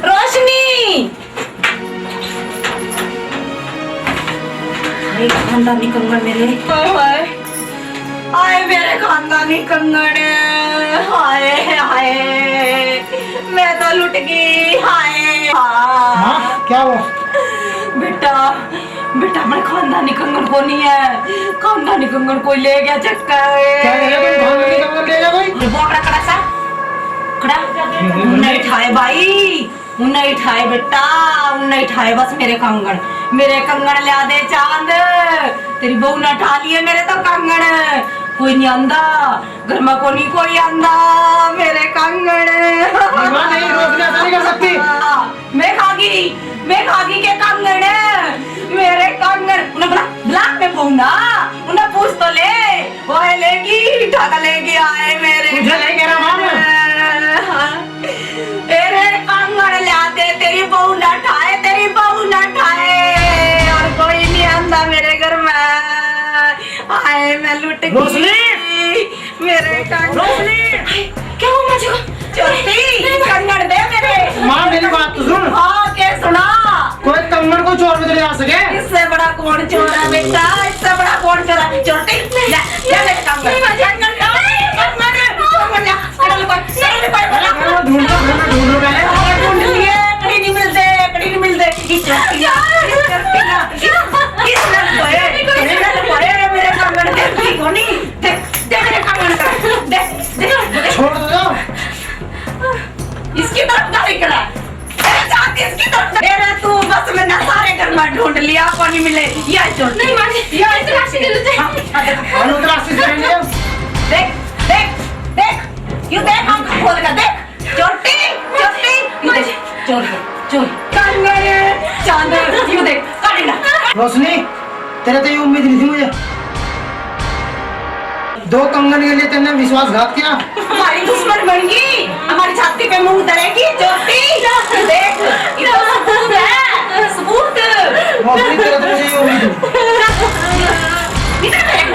रोशनी। अरे खानदानी कंगन मेरे। हाय हाय। हाय मेरे खानदानी कंगन। हाय हाय। मैं तो लुट गई। हाय। माँ, क्या हुआ? बेटा, बेटा, अपने खानदानी कंगन कोनी है। खानदानी कंगन कोई ले गया चक्कर। क्या ले गया कोई? खानदानी कंगन ले गया कोई? ये बोल रहा कड़ा सा। कड़ा। नहीं ठाए भाई। उन्हें ही ठाए बेटा, उन्हें ही ठाए बस मेरे कंगन, मेरे कंगन ल्या दे चांद। तेरी बहू ने ठा लिए मेरे तो कंगन। कोई नहीं आंदा, घर में कोनी कोई आंदा, मेरे कंगन। नहीं माँ, नहीं, रोशनी ऐसा नहीं कर सकती। मैं खागी, मैं खागी के कंगन, मेरे कंगन। उन्हें बुला, बुला, मैं बहू ना, उन्हें पूछ तो ले। ओए लेगी, ठाका लेगी, आए मेरे। तुझे नहीं कह रहा माँ मैं। टूट गई। रोशनी! मेरे कंगन। रोशनी! क्या हुआ माँ जी को? छोटी, नहीं, माँ। कंगन दे मेरे। माँ, मेरी बात तो सुन। हाँ, के सुना? कोई कंगन को चोर में तो नहीं आ सके? इससे बड़ा कौन चोर है बेटा? इससे बड़ा कौन चोर है? छोटी, ले, ले मेरे कंगन। नहीं, माँ जी। कंगन, कंगन, कंगन, कंगन, ले। अरे, ले, ले, ले, ले। अरे, मैं ढूंढ रहा हूँ, मैं ढूंढ रहा हूँ पहले। अरे, ढूंढ लिए, कड़ी नहीं मिलते, कड़ी नहीं मिलते। इस छोटी ना, इस छोटी ना। किस नल को है? मेरे नल को है, मेरे कंगन देखती कोनी। दे, दे मेरे कंगन का, दे, दे। छोड़ दो। इसकी तरफ गाली करा। ए, जाती इसकी तरफ। ए रे तू, बस मैंने सारे घर में ढूंढ लिया, कोनी मिले। या छोड़। नहीं, माँ जी, या तलाशी कर लेते हैं। हाँ, हाँ, देख। हम तलाशी करेंगे। देख, देख, देख। यू देख, हम खोल कर देख। चोटी, चोटी, ये देख, चोर, चोर। कान मेरे, चांद, यू देख, काट ना। रोशनी, तेरे तो ये उम्मीद नहीं थी मुझे। दो कंगन के लिए तेने विश्वासघात किया। हमारी दुश्मन बन गई, हमारी छाती पे मुंह धरेगी, चोटी। देख, ये तो सबूत है, सबूत। रोशनी, तेरे तो मुझे ये उम्मीद नहीं। इधर देख।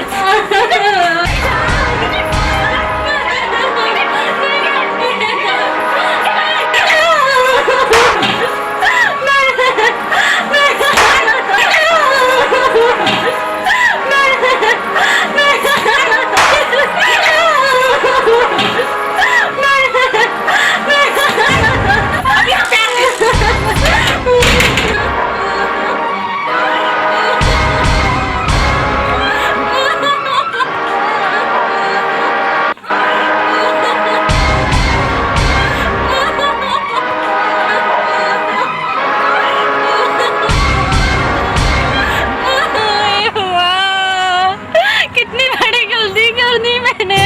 कितनी बड़ी गलती कर दी मैंने।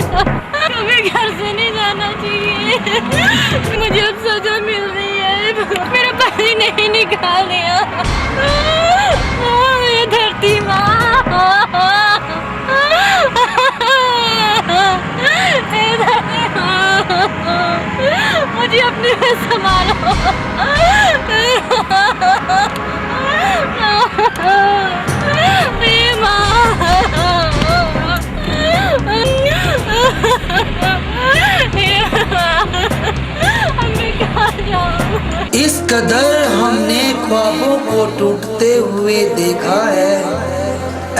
कभी घर से नहीं जाना चाहिए। मुझे अब सजा मिल रही है। मेरा भाई नहीं निकाल दिया। ये धरती माँ। मुझे अपने में संभालो। ए माँ। ए माँ। मैं कहाँ जाऊँ? इस कदर हमने ख्वाबों को टूटते हुए देखा है,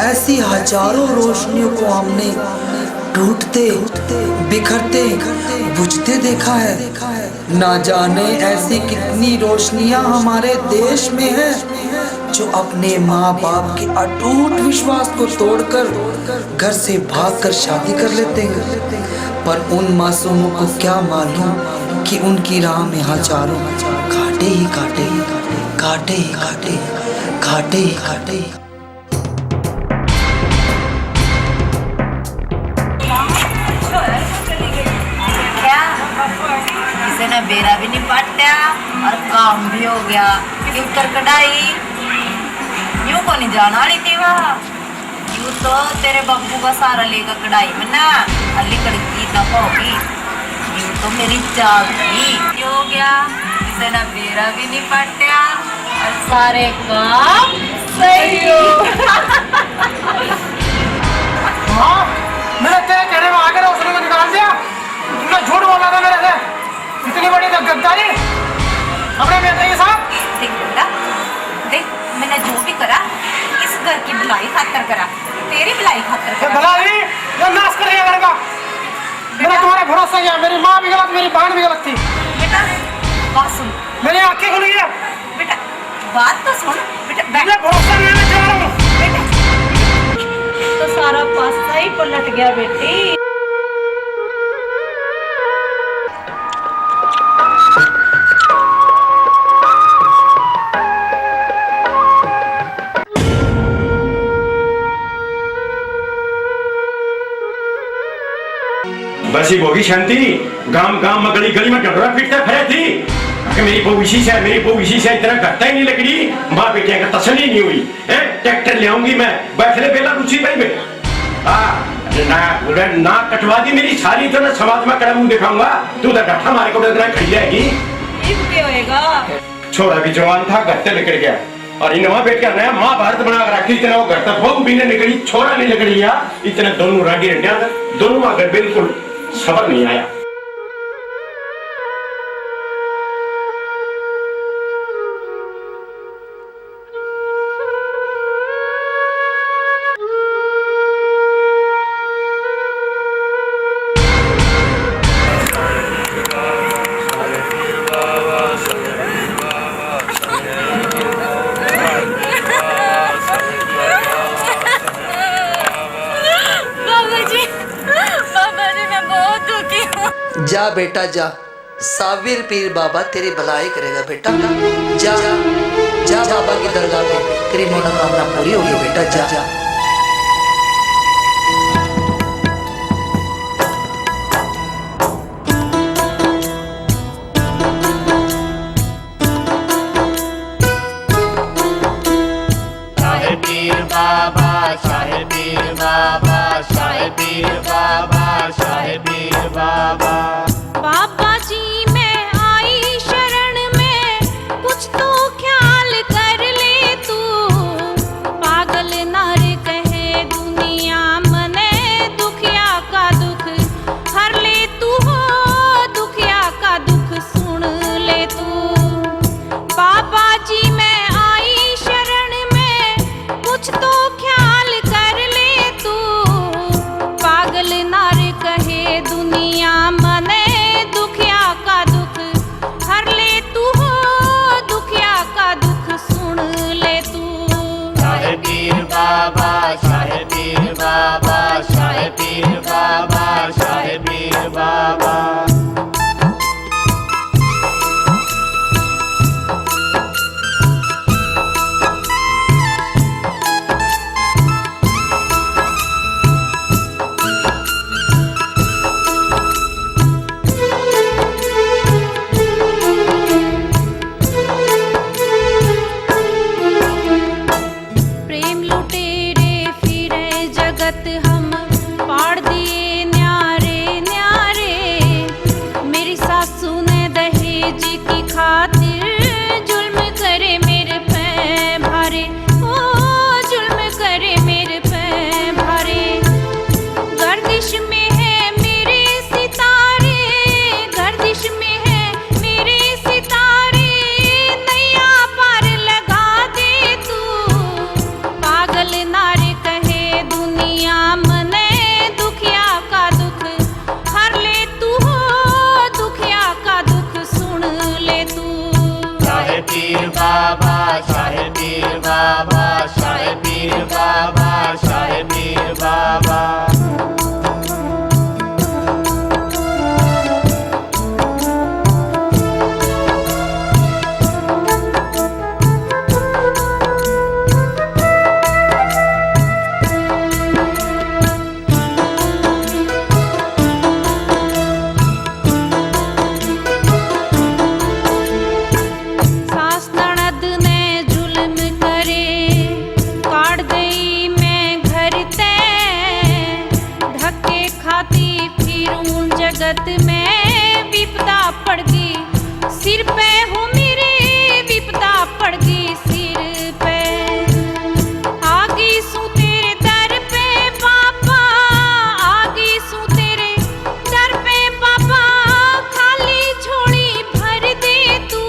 ऐसी हजारों रोशनियों को हमने टूटते, बिखरते, बुझते देखा है। ना जाने ऐसी कितनी रोशनियां हमारे देश में हैं, जो अपने माँ बाप के अटूट विश्वास को तोड़कर घर से भागकर शादी कर लेते हैं। पर उन मासूमों को क्या मालूम कि उनकी राह में हजारों कांटे ही कांटे, कांटे ही कांटे, कांटे ही कांटे। क्या? किसी ने बेरा भी नहीं पाटा और काम भी हो गया। क्यों कर कढ़ाई? यूं को नहीं जाना वाली थी वह। यूं तो तेरे बाबू का सहारा लेकर कढ़ाई में ना अली कड़की दफा होगी। यूं तो मेरी चाल थी। ये हो गया, किसी ने बेरा भी नहीं पाटा और सारे काम सही हो। हाँ, मैंने तेरे कहने में आकर उसने को निकाल दिया। तूने झूठ बोला था मेरे से। इतनी बड़ी गद्दारी अपने बेटे के साथ। देख बेटा, देख, मैंने जो भी करा, इस घर की भलाई खातर करा, तेरी भलाई खातर ये करा। भलाई, ये नाश कर दिया घर का। मैंने बेटा। तुम्हारा भरोसा किया, मेरी माँ भी गलत, मेरी बहन भी गलत थी। बेटा, बात सुन। मेरी आंखें खुल गई। बेटा, बात तो सुन। बेटा, बैठ। मुझे भरोसा नहीं है, मैं जा रहा हूँ। बेटा, तो सारा पासा ही पलट गया बेटी। बस ये होगी शांति। गांव गांव में, गली गली में ढोरा पीटता फिरे थी कि मेरी बहू इसी से, मेरी बहू इसी से, इतना घटता ही नहीं लकड़ी। माँ बेटियां का तसल्ली नहीं हुई। हैं, ट्रैक्टर ले आऊंगी मैं, बैठ ले बेला, रुचि भाई में। हाँ, ना, ना कटवा दी मेरी सारी, तो ना समाज में कड़ा मुंह दिखाऊंगा। तू तो ढाठा मारे को इतना खड़ी रहेगी। इब के होएगा? छोरा भी जवान था, घर से निकल गया। और इन माँ बेटिया ने महाभारत बना के रखी, इतने वो घर तक बहू भी नहीं निकली, छोरा नहीं निकल लिया, इतने दोनों रागी हड्डियां, दोनों का घर बिल्कुल सबर नहीं आया। बाबा जी, बाबा जी, मैं बहुत दुखी हूँ। जा बेटा, जा। साबिर पीर बाबा तेरी भलाई करेगा बेटा। जा, जा बाबा की दरगाह पे, तेरी मनोकामना पूरी होगी बेटा, जा। शाह पीर बाबा, शाह पीर बाबा, शाह पीर बाबा, शाह पीर बाबा। बाबा जी मैं आई शरण में, कुछ तो ख्याल कर ले तू। पागल नार कहे दुनिया मने, दुखिया का दुख हर ले तू हो, दुखिया का दुख सुन ले तू। बाबा जी मैं आई शरण में, कुछ तो ख्याल कर ले तू। पागल नार कहे दुनिया मने, दुखिया का दुख हर ले तू हो, दुखिया का दुख सुन ले तू। शाह पीर बाबा, शाह पीर बाबा, शाह पीर बाबा, शाह पीर बाबा। प्रेम लुटेरे फिरे जगत हम, पाड़ दिए न्यारे न्यारे। मेरी सासू ने दहेज की खातिर जुल्म करे मेरे पे भारे, ओ जुल्म करे मेरे पे भारे। गर्दिश में है मेरे सितारे, गर्दिश में है मेरे सितारे, नैया पार लगा दे तू। पागल नार कहे दुनिया मने, दुखिया का दुख हर ले तू हो, दुखिया का दुख सुन ले तू। शाह पीर बाबा, शाह पीर बाबा, शाह पीर बाबा, शाह पीर बाबा। सास ननद ने जुल्म करे, काट गई मैं घर ते। धक्के खाती फिरूं जगत में, विपदा पड़ गई सिर पे हो मेरे, विपदा पड़ गई सिर पे। आगी सूं तेरे दर पे बाबा, आगी सूं तेरे दर पे बाबा, खाली झोली भर दे तू।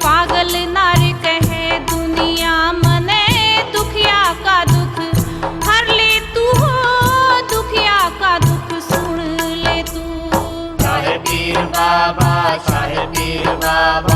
पागल नार कहे दुनिया मने, दुखिया का दुख हर ले तू हो, दुखिया का दुख सुन ले तू। शाह पीर बाबा, शाह पीर बाबा।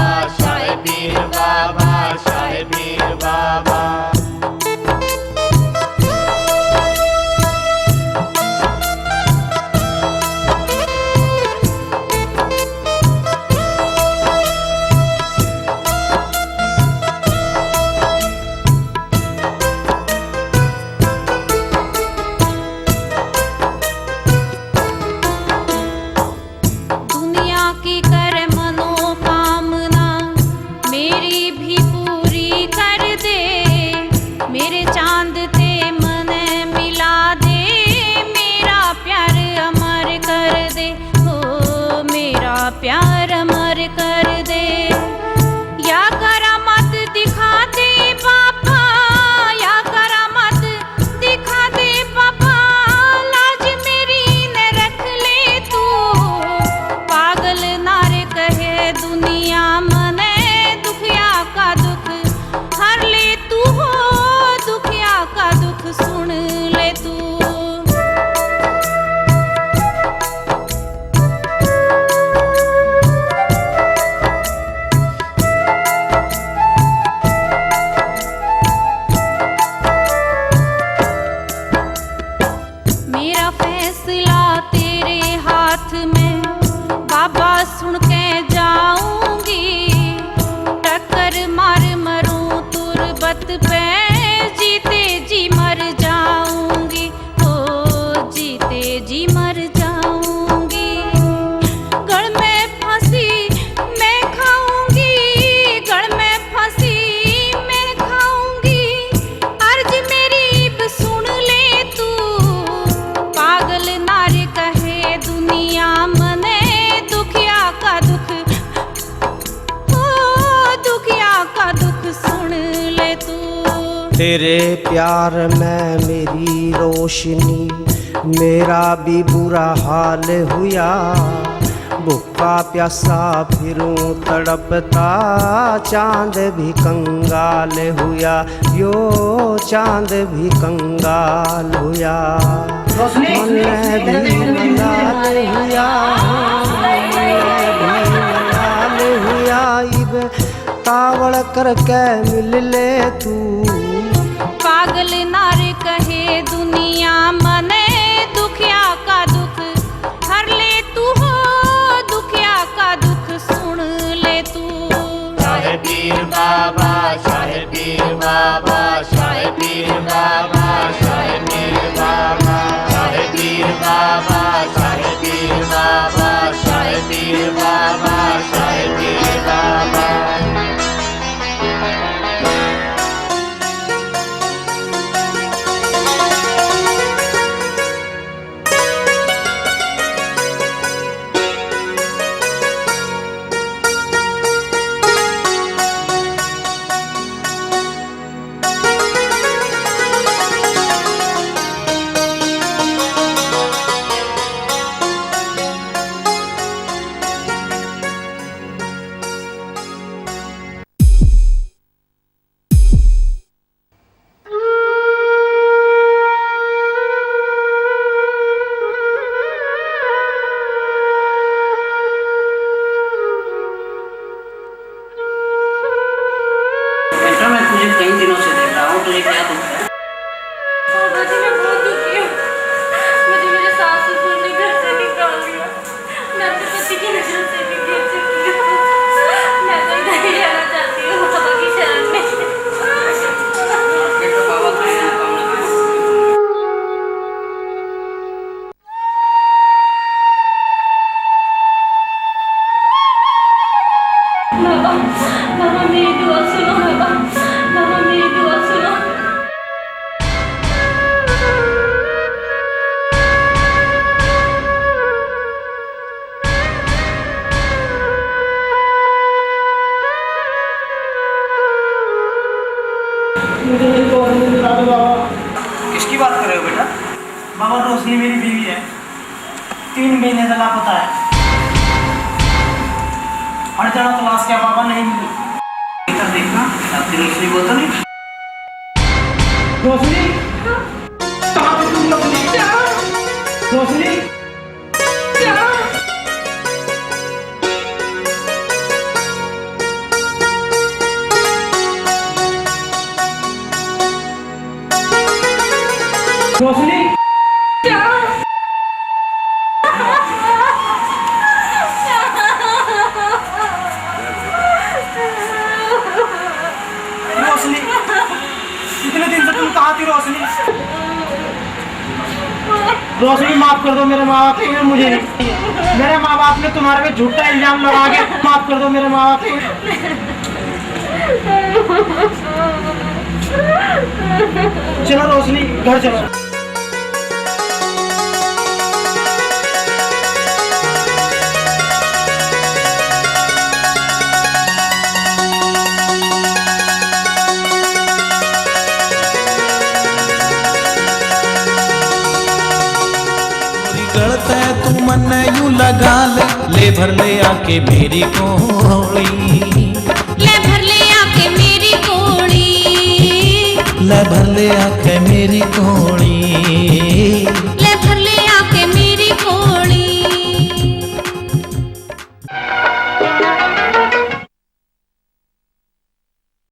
फैसला तेरे हाथ में, बाबा सुन के जाऊंगी। टक्कर मार मरूं तुरबत पे, जीते जी मर जाऊंगी। ओ जीते जी मर जाऊंगी। गल में फांसी मैं खाऊंगी, गल में फांसी मैं खाऊंगी। अर्ज मेरी इब सुन ले तू, पागल नार कहे दुनिया मने, दुखिया का दुख, ओ दुखिया का दुख सुन ले तू। तेरे प्यार में मेरी रोशनी, मेरा भी बुरा हाल हुआ। भूखा प्यासा फिरूं तड़पता, चांद भी कंगाल हुआ, यो चांद भी कंगाल हुआ। रोशनी, मन्ने भी मलाल हुआ, मन्ने भी मलाल हुआ। इब तावड़ करके मिल ले तू। पागल नार कहे दुनिया मने, दुखिया का दुख हर ले तू हो, दुखिया का दुख सुन ले तू। शाह पीर बाबा, शाह पीर बाबा, शाह पीर बाबा, शाह पीर बाबा, शाह पीर बाबा, शाह पीर बाबा, शाह पीर बाबा, शाह पीर बाबा। बेटा, मैं तुझे कई दिनों से देख रहा हूँ, तुझे क्या दुख है? बाबा जी, मैं बहुत दुखी हूँ। मुझे मेरे सास ससुर ने घर से निकाल दिया। मैं अपने पति की नजरों से भी गिर चुकी हूँ। मैं तो इधर ही रहना चाहती हूँ, बाबा की शरण में। बेटा, बाबा खड़े हैं, काम लगा। बाबा, बाबा, मेरी दुआ सुनो, बाबा, बाबा, मेरी दुआ सुनो। मुझे मेरी रोशनी दिला दो बाबा। किसकी बात कर रहे हो बेटा? बाबा, रोशनी मेरी बीवी है, तीन महीने से लापता है। हर जगह तलाश किया बाबा, नहीं मिली। इधर देखना, आपकी रोशनी को तो नहीं? रोशनी? कहाँ पे तुम रोशनी? रोशनी? रोशनी? रोशनी, इतने दिन से तुम कहाँ थी रोशनी? रोशनी, माफ कर दो मेरे माँ बाप को, मुझे नहीं। मेरे माँ बाप ने तुम्हारे पे झूठा इल्जाम लगा के, माफ कर दो मेरे माँ बाप को। चलो रोशनी, घर चलो। मेरी गल तै तू मन्ने यूं लगा ले, ले भर ले आके मेरी कोली। ले भर ले आके मेरी कोली। ले भर ले आके मेरी कोली।